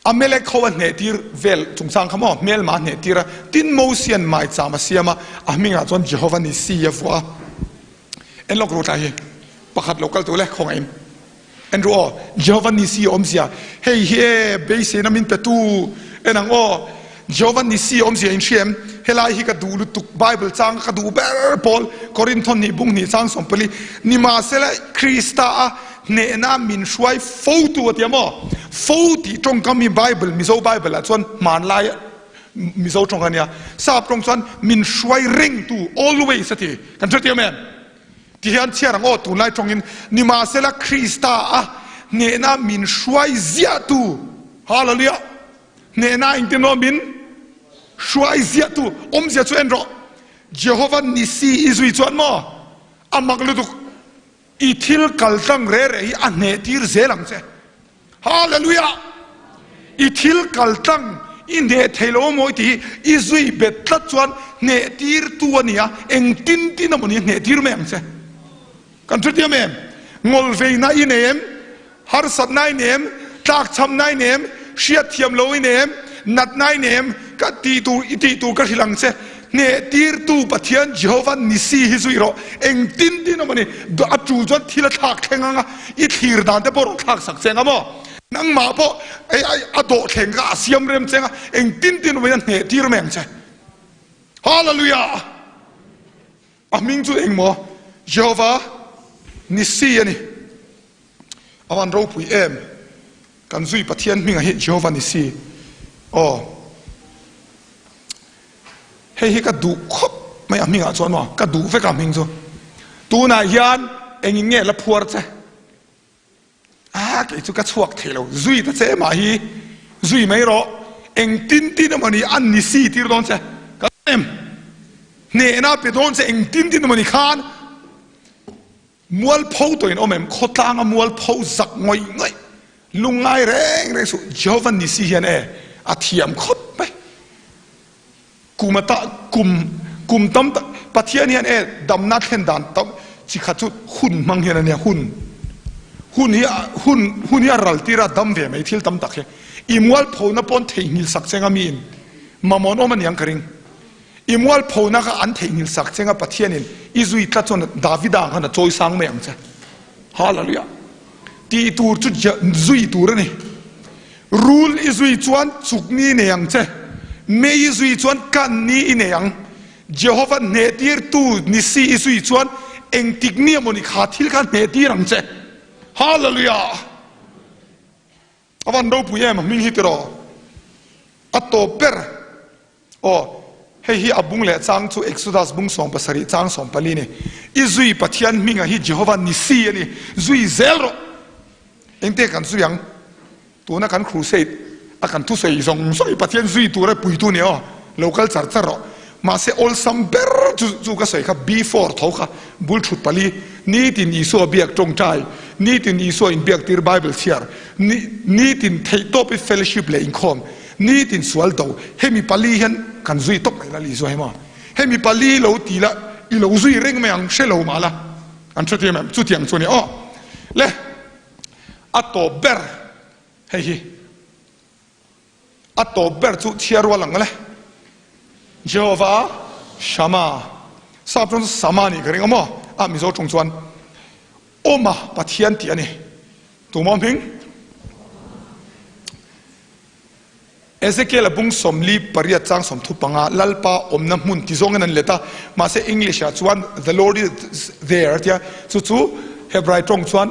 Amalek ho a hnehtir vel chungchang kha maw hmelma a hnehtir a, tin Mosia'n maicham a siam a, a hmingah chuan Jehova Nisi a vuah a. En lawk ru tlai hi pakhat lo kal tur le khawngaih in en ru aw Jehova Nisi awmzia hei hi e beiseina min pe tu en ang aw Jehova Nisi awmzia in hria em helai hi ka duh lutuk Bible chang ka duh ber pawl Korinthon hnih bung hnih chang 14 nimahsela Krista a hnehna min hruai fo tu a tia maw fo tih tawngkam hi Bible Mizo Bible ah chuan hmanlai Mizo tawng a nia sap tawng chuan min hruai reng tu always a ti kan hre tiam em ti hian chhiar ang aw tunlai tawngin nimahsela Krista a hnehna min hruai ziah tu Hallelujah hnehna engtin rawh min hruai ziah tu awmzia chu en rawh Jehovah Nisi i zui chuan maw a mak lutuk i thil kal tlang re re hi a hneh tir zel ang che. Hallelujah! I thil kal tlang i hneh thei lo amaw i tih hi i zui bet tlat chuan hneh tir tu a ni a, eng tin tin amaw ni a hneh tir mai ang che. Kan hrethiam em? Ngawlveina i nei em? Harsatna i nei em? Tlakchhamna i nei em? Hriatthiam lo i nei em? Natna i nei em? Ka tih tur i tih tur ka hrilh ang che. Hneh tirtu Pathian Jehovah Nisi hi zui rawh. Eng tin tin amaw ni? A tul chuan thil a thlak thleng ang a, i thlir dan te pawh rawn thlak sak che ang a maw? Nangmah pawh a dawh thleng kha a siam rem che ang a, eng tin tin awmin a hneh tir mai ang che. Hallelujah! A hming chu eng maw? Jehovah Nisi a ni. A van ropui em? Kan zui Pathian hmingah hi Jehovah Nisi. Aw. Hei hi ka duh khawp mai a hmingah chuan maw? Ka duh vek a hming chu. Tunah hian engin nge la phuar che? A kei chu ka chhuak thei lo. Zui ta che mah hi zui mai rawh. Eng tin tin emaw ni an Nisi tir dawn che. Ka em? Hnehna pe dawn che eng tin tin emaw ni khan Mualpho tawhin awm em? Khawtlanga mualpho zak ngawih ngawih, lungngai reng reng suh. Jehovah Nisi hian e a thiam khawp mai. Kum ata kum kum tam tak Pathian hian e damna thlen dan tam chi khat chu hun hmang hian a nia hun hun hi hun hun hi a ral tir a dam ve mai thil tam tak hi i mualphona pawn theihnghilh sak cheng a miin mamawh an awm a niang ka ring. I mualphona kha an theihnghilh sak che nga Pathianin i zui tlat chuan Davida ang khan a chawi sang mai ang che. Hallelujah! Tih tur chu zui tur a ni. Rul i zui chuan chuk ni i nei ang che. Mei i zui chuan kan ni i nei ang. Jehovah hnehtirtu ni si i zui chuan engtik ni emaw ni kha thil kha hnehtir ang che. Hallelujah! A van ropui em a hming hi tiraw? A tawp ber. Aw, hei hi a bung leh chang chu Exodus bung 17 chang 14 ni. I zui Pathian hminga hi Jehovah Nisi a ni. Zui zel rawh. Engte kan zui ang? Tuna kan crusade a kan thusawi zawng zawng hi Pathian zui tura puitu ni aw. Lo kal char char rawh. Mahse awlsam ber chu chu ka sawi kha before tho kha bul thut pali nitin Isua biak tawngtai, nitin Isua inbiak tir Bible chhiar, nitin theihtawp i fellowship leh inkhawm. Nitin sual do, hemi pali hian kan zui tawp mai la Lizua hi maw? Hemi pali lo ti la, i lo zui reng mai ang, hre lo mah la. An hre thiam em? Chutiang chu a ni aw. Le, a tawp ber hei hi, a tawp ber chu chhiar rual ang le. Jehovah Shama, sap tawng chu Sama nih ka ring a maw? A Mizo tawng chuan Awma Pathian tih a ni. Tumaw hming? Ezekiel-a bung 48 chang 35 Lalpa awmna hmun ti zawngin an let a, mahse English ah chuan The Lord is there a tia, chu chu Hebrai tawng chuan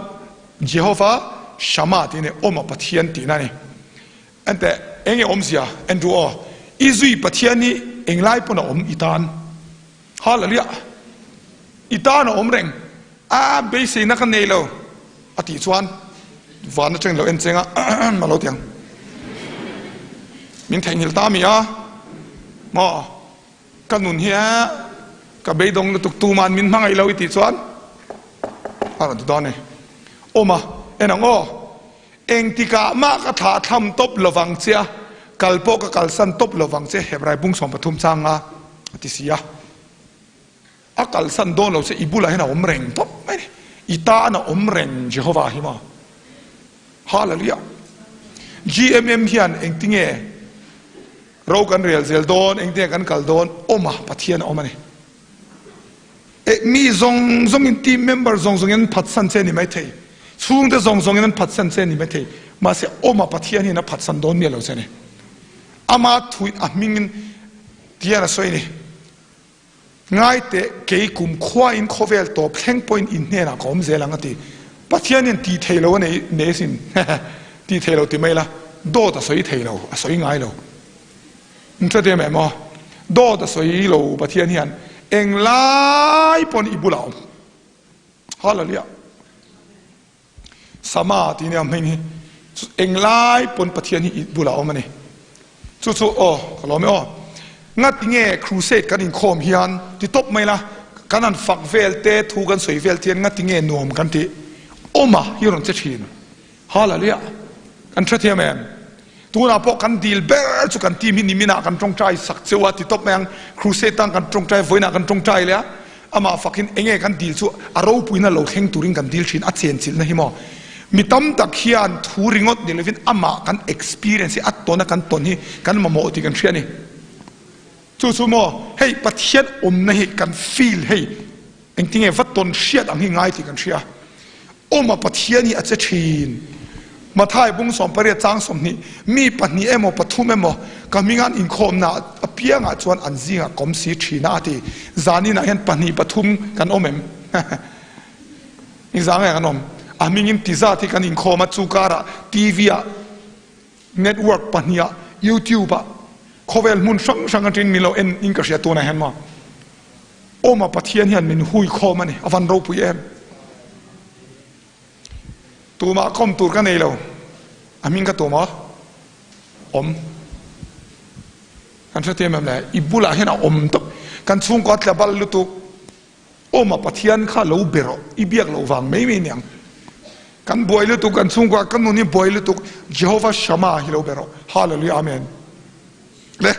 Jehovah. Shama tih a ni, Awma Pathian tihna a ni. Enteh, eng nge awmzia? Andrew aw, i zui Pathian hi englai pawn a awm i tan. Hallelujah! I tan a awm reng. A beiseina ka nei lo a tih chuan van atangin lo en cheng a, a lo ti ang. Min theihnghilh ta mi a, maw ka nun hi a ka beidawng lutuk tuman min hmangaih lo i tih chuan a rawn ti dawn a ni. Awm a, en ang aw. Engtikah mah ka thlah thlam tawp lovang che a, kal pawh ka kalsan tawp lovang che, Hebrai bung 13 changa a ti si a. A kalsan dawn lo che, i bulah hian a awm reng tawp mai a ni. I tan a awm reng Jehovah hi maw? Hallelujah! GMM hian engtinge ro kan rel zel dawn, engtinge kan kal dawn, awm a, Pathian a awm a ni. Eh, mi zawng zawngin team member zawng zawngin an phatsan che a ni maithei, chhungte zawng zawngin an phatsan che a ni maithei, mahse awma Pathian hian a phatsan dawn miah lo che a ni. Ama thuin a hmingin tihian a sawi a ni, Ngaite, kei kum khuain khawvel tawp thleng pawhin in hnenah ka awm zel ang a ti. Pathian hian tih thei lo a nei nei asin, tih thei lo ti mai la, dawt a sawi thei lo, a sawi ngai lo. N hre em em aw. Dawt a sawi lo Pathian hian englai pawn i bulah a awm. Hallelujah. Sama tih nia hming hi englai pawn Pathian hi i bulah a awm a ni. Chu chu aw ka lawm e aw. Ngati nge crusade kan inkhawm hian ti tawp mai la kan han fak vel te thu kan sawi vel te hian ngati nge nuam kan tih awm a hi rawn che thin. Hallelujah! Kan hrethiam em? Tunah pawh kan dil ber chu kan team hi niminah kan tawngtai sak cheu a ti tawp mai ang. Crusade tan kan tawngtai, vawiinah kan tawngtai leh a, amah fakin enge kan dil chu a ropuina lo thleng turin kan dil thin, a chenchilhna hi maw? Mi tam tak hian thu ringawt ni lovin amah kan experience hi, a tawna kan tawn hi kan mamawh tih kan hria a ni. Chu chu maw hei Pathian awmna hi kan feel hei engtinge va tawn hriat ang hi ngai tih kan hria. Awma Pathian hi a che thin. Mathai bung 18 chang 20 mi pahnih emaw pathum emaw ka hminga an inkhawmna apiangah chuan an zingah kawm si thin a a ti. Zaninah hian pahnih pathum kan awm em? Engzah nge kan awm? A hmingin ti zat hi kan inkhawm a chu karah TV ah Network pahniha YouTube ah khawvel hmun hrang hrang atangin min lo en in ka hria tunah hian maw Awma Pathian hian min hui khawm a ni a van ropui em tumah khawm tur ka nei lo a hming ka tum a awm kan hrethiam em le i bulah hian a awm tawp kan chhungkaw a tla bal lutuk Awma Pathian kha lo be rawh, i biak loh vang mai mai niang. Kan buai lutuk, kan chhungkua kan nun hi buai lutuk, Jehovah Shammah hi lo be rawh. Hallelujah Amen. Le,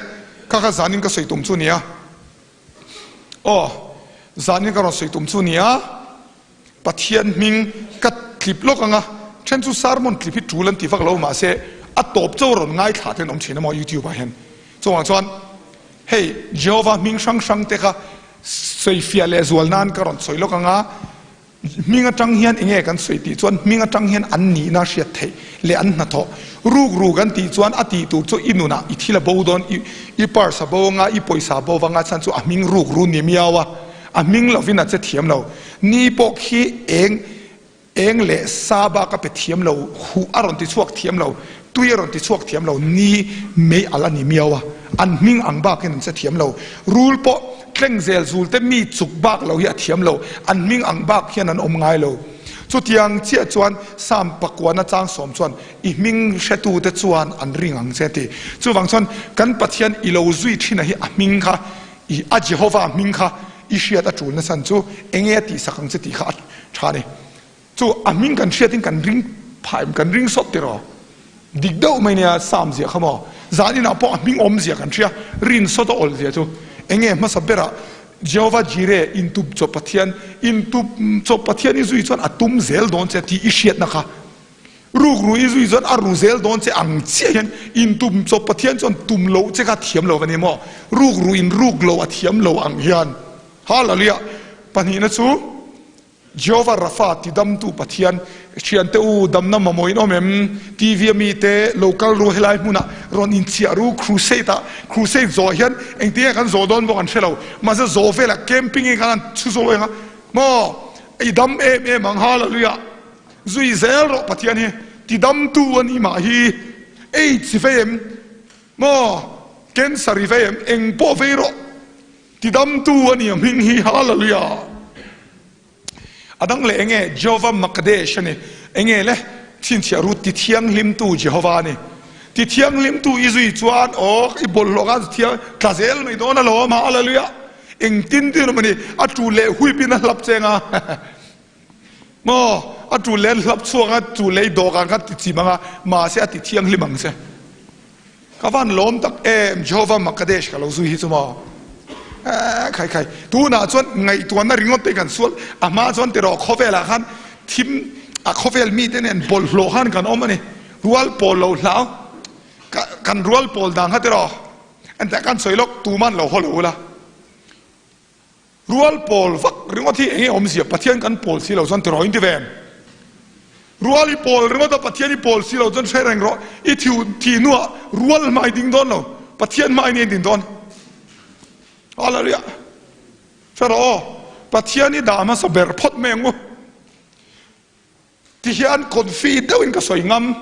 kha kha zanin ka sawi tum chu nia. Aw, zanin ka rawn sawi tum chu nia. Pathian hming ka tlip lawk anga, then chu sermon tlip hi tul an ti vak lo mahse a tawp cho rawn ngaithla te an awm thin a maw YouTube ah hian. Chungah chuan hei Jehovah hming hrang hrang te kha Sawifiah leh zual nan ka rawn sawi lawk ang a, hming atang hian enge kan sawi tih chuan hming atang hian an nihna hriat theih leh an hnathawh ruk ruk an tih chuan a tih tur chu i nunah i thil a bo dawn, i purse a bo anga, i pawisa a bo vanga chhan chu a hming ruk ru ni miau a, a hming lovin a che thiam lo. Ni pawh khi eng. Eng leh sa bak a pe thiam lo, huh a rawn ti chhuak thiam lo, tui a rawn ti chhuak thiam lo, ni mei alh a ni miau a, an hming ang bakin an che thiam lo. Rul pawh tleng zel zul te mi chuk bak lo hi a thiam lo, an hming ang bak hian an awm ngai lo. Chutiang chiah chuan Psalm pakuana chang sawm chuan i hming hretute chuan an ring ang che a ti. Chuvang chuan kan Pathian i lo zui thin a hi a hming kha i a Jehovah hming kha i hriat a tul nasan chu enge a tihsak ang che tih kha a tha a ni. Chu a hming kan hriatin kan ring phah em, kan ring sawt tiraw? Dik deuh mai nia Psalm ziah kha maw? Zan inah pawh a hming awm zia kan hria, rin sawt a awl zia chu enge hmasa berah Jehovah Jireh, intup chawp Pathian, intup chawp Pathian i zui chuan a tum zel dawn che tih i hriatna kha Rukru i zui chuan a ru zel dawn che ang chiah hian intum chawp Pathian chuan tum loh che kha thiam lo va ni maw? Rukru in ruk lo a thiam lo ang hian. Hallelujah! Pahnihna chu Jehovah Rapha tidamtu Pathian, thiante u damna mamawh in awm em? TV a mite lo kal ru helai hmunah rawn inchiah ru crusade ah crusade zawh hian engtin nge kan zawh dawn bawk an hre lo mahse zawh velah camping in kan han chhu zawh eng a maw i dam em em ang Hallelujah! Zui zel rawh Pathian hi. Tidamtu a nih mah hi. Aids i vei em? Maw? Cancer i vei em? Eng pawh vei rawh. Tidamtu a nih a hming hi. Hallelujah! A dang leh enge? Jehovah Makadesh a ni. Enge le? Chhinchhiah ru tithianghlimtu Jehovah a ni. Tithianghlimtu i zui chuan aw i bawlhhlawh khan thiang tla zel mai dawn alawm. Hallelujah! Engtin tin awm a ni? A tul leh huip in a hlap cheng a. Maw? A tul leh an hlap chhuak a, tul leh i dawhkan kha ti chim ang a, mahse a ti thianghlim ang che. Ka van lawm tak em, Jehovah Makadesh ka lo zui hi chu maw? Eeh khai khai, tunah chuan ngaihtuahna ringawt te kan sual, a hma chuan tiraw khawvelah khan thim, a khawvel mite nen bawlhhlawh khan kan awm a ni, rual pawl lo hlau, kan rual pawl dan kha tiraw, entah kan sawi lawk, tuman lo haw lo ula. Rual pawl vak ringawt hi enge awmzia Pathian kan pawl si lo chuan tiraw in ti ve em? Rual i pawl ringawt a Pathian i pawl si lo chuan hre reng rawh i thiu thih hnuah rual hma i ding dawn lo Pathian hma in i din dawn. Hallelujah. Hre rawh aw Pathian i dah hmasa ber phawt mai ang u. Tihian confi deuhin ka sawi ngam.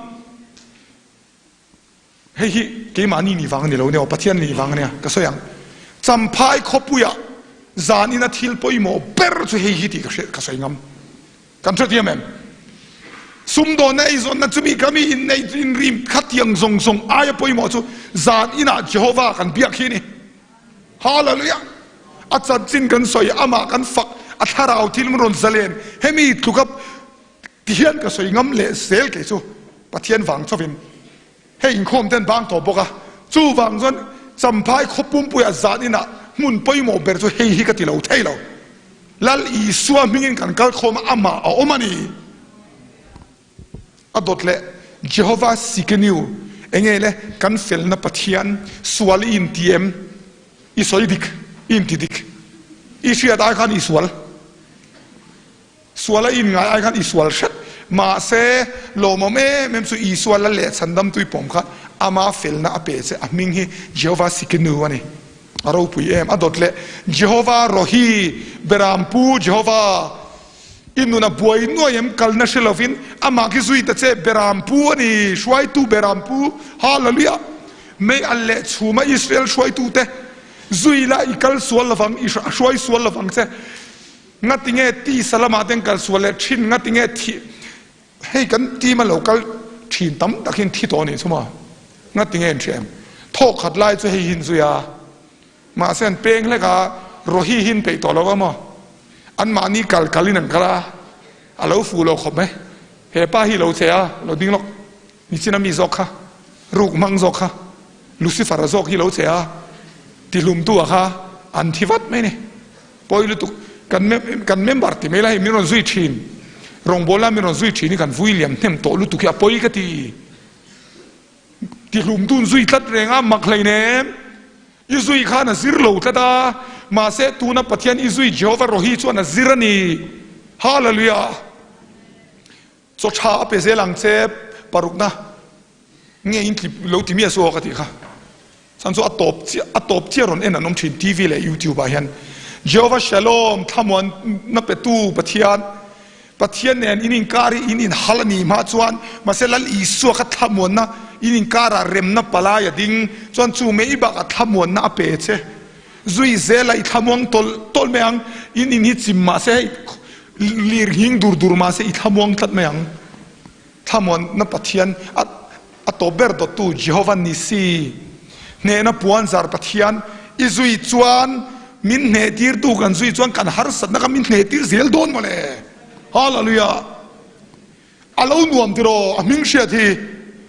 Hei hi keimahni nih vang a ni lo nia, Pathian nih vang a nia, ka sawi ang. Champhai khawpuiah zanina thil pawimawh ber chu hei hi tih ka hriat ka sawi ngam. Kan hrethiam em? Sumdawnna eizawnna chumi ka mi inneih inrim khatiang zawng zawng aia pawimawh chu zaninah Jehovah kan biak hi a ni. Hallelujah! A chanchin kan sawi, amah kan fak, a thlarau thil min rawn zalen, hemi tluka Ti hian ka sawi ngam leh zel kei chu Pathian vang chauhin hei inkhawm ten bang tawh bawk a, chuvang chuan Champhai khaw pumpuiah zan inah hmun pawimawh ber chu hei hi ka ti lo thei lo. Lal Isua hmingin kan kal khawm a, amah a awm a ni. A dawt leh Jehovah Sikeniu, enge le kan felna Pathian, sual i inti em? I sawi dik, i inti dik. I hriat ai khan i sual. Sual a inngai ai khan i sual hret. Mahse, lawmawm em em chu Isua lal leh chhandamtui pawm kha ama felna a pe che. A hming hi Jehovah Sikinu a ni. A ropui em. A dawt leh Jehovah Rohi, Berampu Jehovah. I nun a buai nuai em kalna hre lovin amah khi zui ta che. Berampu a ni, hruaitu Berampu. Hallelujah! Mei al leh chhuma Israel hruaitute zui la i kal sual lovang, i hruai sual lovang che. Ngati nge tisa lamah ten kal sual leh thin, ngati nge thih hei kan team a lo kal thin tam tak hin thi tawh a nih chu maw? Ngati nge an hria em? Thawk khat lai chu hei hin zui a, mahse an peng hlek a, Rohi hin peih tawh lo a maw? Anmahni kal kal in an kal a, a lo fuh lo khawp mai. He pa hi lo che a, lo ding lawk. Nichina mi zawk kha, ruk hmang zawk kha, Lucifer-a zawk hi lo che a, tihlumtu a kha an thi vat mai a ni. Pawi lutuk, kan kan member ti mai la hei min rawn zui thin, rawngbawlna min rawn zui thin hi kan vui liam hnem tawh lutuk hi a pawi ka ti. Tihlumtu an zui tlat reng a, mak hleinem. I zui khan a zir lo tlat a, mahse tuna Pathian i zui Jehovah Rohi chuan a zir a ni. Hallelujah! Chaw tha a pe zel ang che parukna nge in tlip lo ti miah suh aw ka tih kha. Chhan chu a tawp chiah a tawp chiah rawn en an awm thin TV leh YouTube ah hian. Jehovah Shalom thlamuan na petu Pathian Pathian nen in inkar hi in inhal a nih hma chuan mahse Lal Isua kha thlamuanna in inkarah remna palai a ding chuan chu mei bakah thlamuanna a pe che. Zui zela i thlamuang tawlh tawlh mai ang, in in hi chim mahse hei lir nghing dur dur mahse i thlamuang tlat mai ang. Thlamuanna Pathian a a tawp ber dawttu Jehovah Nissi, hnehna puan zar Pathian i zui chuan min hnehtirtu kan zui chuan kan harsatna kha min hnehtir zel dawn mawle. Hallelujah! A lo nuam tiraw a hming hriat hi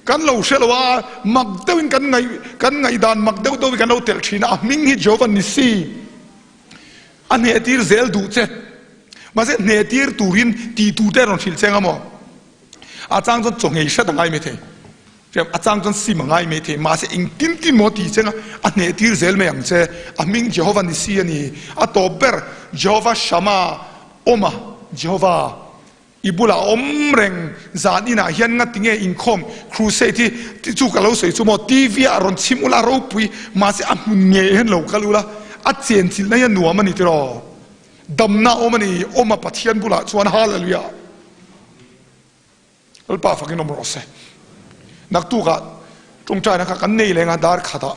kan lo hre lo a, mak deuhin kan ngaih kan ngaihdan mak deuh deuhin kan lo telh thin a, a hming hi Jehovah Nissi a hnehtir zel duh che. Mahse hnehtir turin tih tur te a rawn hrilh che anga maw? A chang chuan chaw nghei hret a ngai mai thei, a chang chuan sim a ngai mai thei, mahse engtin tin maw tih che anga a hnehtir zel mai ang che. A hming Jehovah Nissi a ni, a tawp ber Jehovah Shammah awm a, Jehovah I bulah a awm reng zan inah hian nga tinge inkhawm crusade hi ti chu ka lo sawi chu maw TV ah rawn chhim ula ropui mahse a hmun nge hian lo kal ula a chenchilh na hi a nuam a ni tiraw damna a awm a ni awm a Pathian bulah chuan hallelujah. Lalpa fakin awm rawh se. Naktukah tawngtaina kha kan nei leng a, dar khatah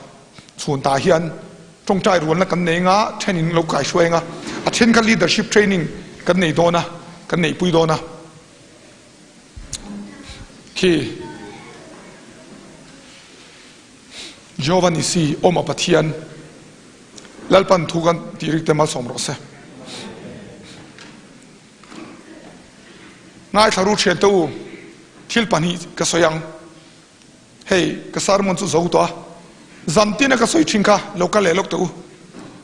chhun tah hian tawngtai rualna kan nei anga thenin lo kaihruai anga a then kha leadership training kan nei dawn a, kan neihpui dawn a. Khi Jehovah Nissi, Awma Pathian, Lalpan thu kan tih rik te malsawm rawh se. Ngaithla ru thian te u, thil pahnih ka sawi ang. Hei, ka sermon chu zo tawh a, zan tina ka sawi thin kha lo kal leh lawk teh u.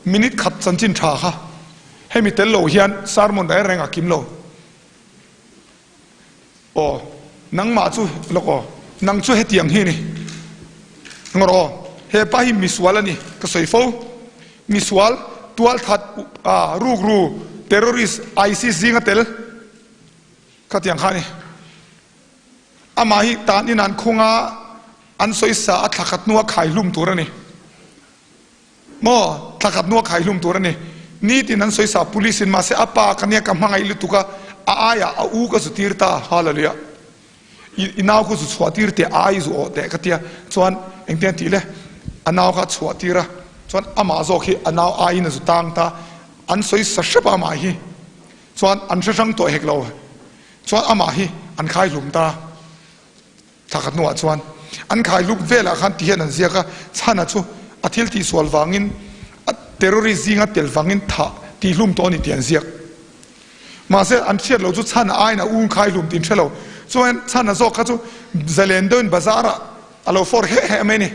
Minute khat chanchin tha kha hemi tel lo hian sermon reng reng a kim lo. Aw, nangmah chu lawk aw, nang chu hetiang hi a ni. Ngawr aw, he pa hi misual a ni, ka sawi fo. Misual, tualthat, rukru, terrorist, ISIS zinga tel khatiang kha a ni. Amah hi tan in an khung a, an sawisa a thlakhat hnua khai hlum tur a ni. Maw, thlakhat hnua khai hlum tur a ni. Nitin an sawisa police in mahse a pa ka nia ka hmangaih lutuk a, a aiah a u ka zu tir ta, hallelujah. I nau khu zu chhuah tir teh a ai zu awh teh ka tia, chuan engtin a tih le, a nau kha a chhuah tir a, chuan amah zawk hi a nau aiin a zu tang ta, an sawisa hrep a amah hi, chuan an hre hrang tawh hek lo, chuan amah hi an khai hlum ta. Thla khat hnuah chuan an khai hluk velah khan ti hian an ziak a, Chhana chu a thil tihsual vangin a terrorist zinga tel vangin thah tihhlum tawh a ni tih an ziak. Mahse an hriat loh chu Chhana aiin a ung khai hlum tih an hre lo. Chuan Chhana zawk kha chu zalen deuhin bazar ah a lo fawr heh heh mai a ni.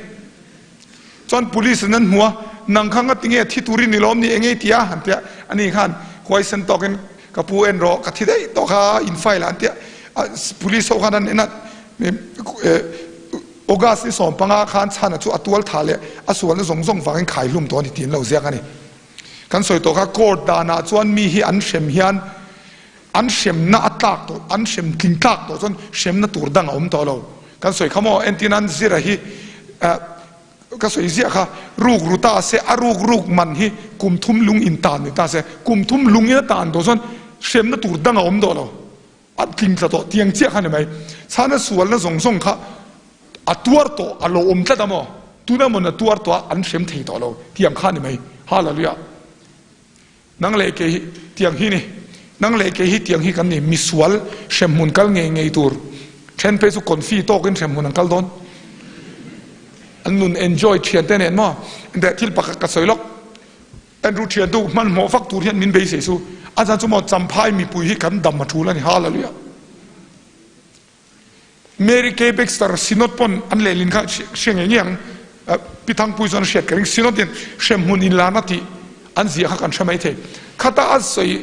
Chuan police in an hmu a, nang kha nga tinge thi turin ni lawm ni eng ei tia han tia, ani khan huaisen tawkin ka pu en rawh ka thi daih tawh kha in file ah an tia, police ho khan an en a, August ni 15 khan chhana chu a tual tha leh a sualna zawng zawng vangin khai hlum tawh a ni tiin lo ziak a ni. Kan sawi tawh kha court danah chuan mi hi an hrem hian an hremna a tlak tawh, an hrem tling tlak tawh chuan hremna tur dang a awm tawh lo. Kan sawi kha maw, entir nan Zira hi ka sawi ziah kha, ruk ru ta se, a ruk ruk man hi kum thum lung in tan ni ta se, kum thum lung in a tan tawh chuan hremna tur dang a awm tawh lo, a tling tla tawh tiang chiah kha ni mai. Chhana sualna zawng zawng kha a tuar tawh, a lo awm tlat a maw, tuna mawn a tuar tawh a, an hrem thei tawh lo tiang kha ni mai. Hallelujah. Nang leh kei hi tiang hi ni. Nang leh kei hi tiang hi kan ni. Misual hremhmun kal ngei ngei tur. Then phei chu confi tawkin hremhmun an kal dawn. An nun enjoy thian te nen maw? Engteh thil pakhat ka sawi lawk. Andrew thian tu hmanhmawh vak tur hian min beisei su. A chhan chu maw Champhai mipui hi kan dam a tul a ni. Hallelujah. Mary Kay Baxter Synod pawn an lehlin kha hria ngei ngei ang. Pi Thangpui chuan a hriat ka ring. Synod in hremhmun inlarna tih an ziah kha kan hre mai thei. Khata a sawi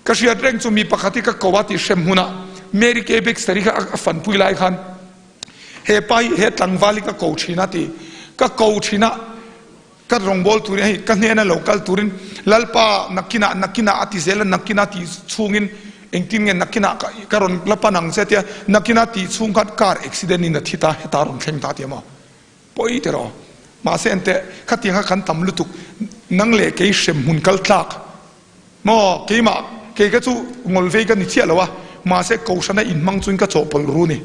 ka hriat reng chu mi pakhat hi ka ko a tih hremhmunah Mary Kay Baxter hi kha a fanpui lai khan he pa hi he tlangval hi ka ko thin a ti. Ka ko thin a. Ka rawngbâwl turin hei ka hnêna lo kal turin Lalpa nakinah nakinah a ti zel a, nakinah tih chhungin engtin nge nakinah ka ka rawn la pan ang che a tia, nakinah tih chhung khan car accident in a thi ta, heta a rawn thleng ta a ti a maw? Pawi ti rawh. Mahse enteh, khatiang kha kan tam lutuk, nang leh kei hremhmun kal tlak Maw, keimah, kei ka chu ngawl vei ka ni chiah lo a, mahse Kohhrana inhmang chuin ka chawhpawlh ru ni,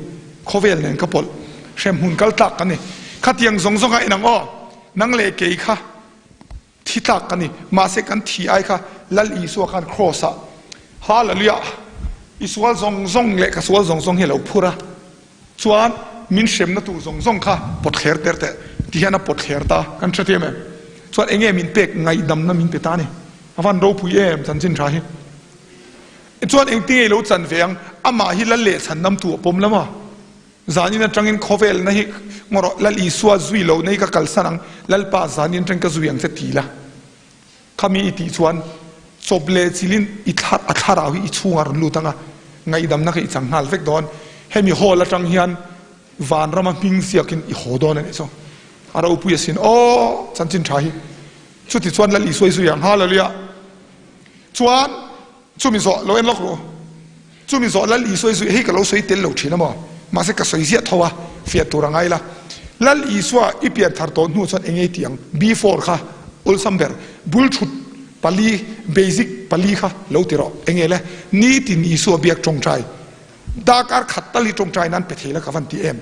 khawvel nen ka pawlh, hremhmun kal tlak ka ni. Khatiang zawng zawng a inang aw, nang leh kei kha thi tlak ka ni, mahse kan thi ai kha Lal Isua khan Kraws ah Hallelujah! I sual zawng zawng leh ka sual zawng zawng hi a lo phur a, chuan min hremna tur zawng zawng kha pawtthler ter teh ti hian a pawtthler ta, kan hrethiam em? Chuan enge min pek ngaihdamna min pe ta a ni. A van ropui em chanchin tha hi. Chuan engtin nge lo chan ve ang, amah hi Lal leh chhandamtu a pawm lam a. Zanin atangin khawvelna hi ngaw rawh, Lal Isua zui lohna hi ka kalsan ang, Lalpa zanin atangin ka zui ang che ti la. Khami i tih chuan chawp leh chilin i thlar a thlarau hi i chhungah rawn lut ang a, ngaihdamna kha i chang nghal vek dawn. Hemi hall atang hian vanrama hming ziakin i haw dawn a nih chu. A ropui asin aw chanchin tha hi. Chuti chuan Lal Isua i zui ang Hallelujah. Chuan chumi zawh lo en lawk ru. Chumi zawh Lal Isua i zui hei ka lo sawi tel lo thin a maw? Mahse ka sawi ziah tho a, fiah tur a ngai la. Lal Isua i pian thar tawh hnu chuan eng ei tih ang? Before kha awlsam ber bul thut pali basic pali kha lo ti rawh. Enge le? Nitin Isua biak tawngtai. Darkar khat tal hi tawngtai nan pe thei la ka van ti em.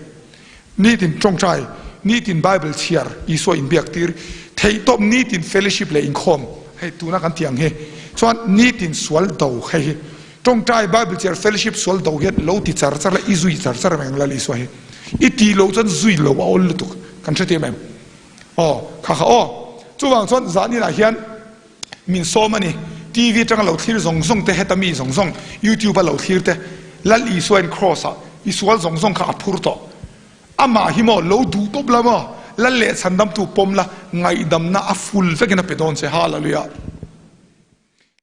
Nitin tawngtai, nitin Bible chhiar, Isua inbiak tir theih tawp, nitin fellowship leh inkhawm hei tuna kan tih ang hi chuan nitin sual do hei hi tawngtai, Bible chhiar, fellowship, sual do hian lo ti char char la i zui char char reng Lal Isua hi i tih loh chuan zui lo a awl lutuk kan hrethiam em? Aw kha kha aw chuvang chuan zaninah hian Min sawm a ni. TV atanga lo thlir zawng zawng te, heta mi zawng zawng, YouTube a lo thlir te, Lal Isuain Kraws ah i sual zawng zawng kha a phur tawh. Amah hi maw lo duh tawp la maw? Lal leh chhandamtu pawm la, ngaihdamna a full vekin a pe dawn che. Hallelujah.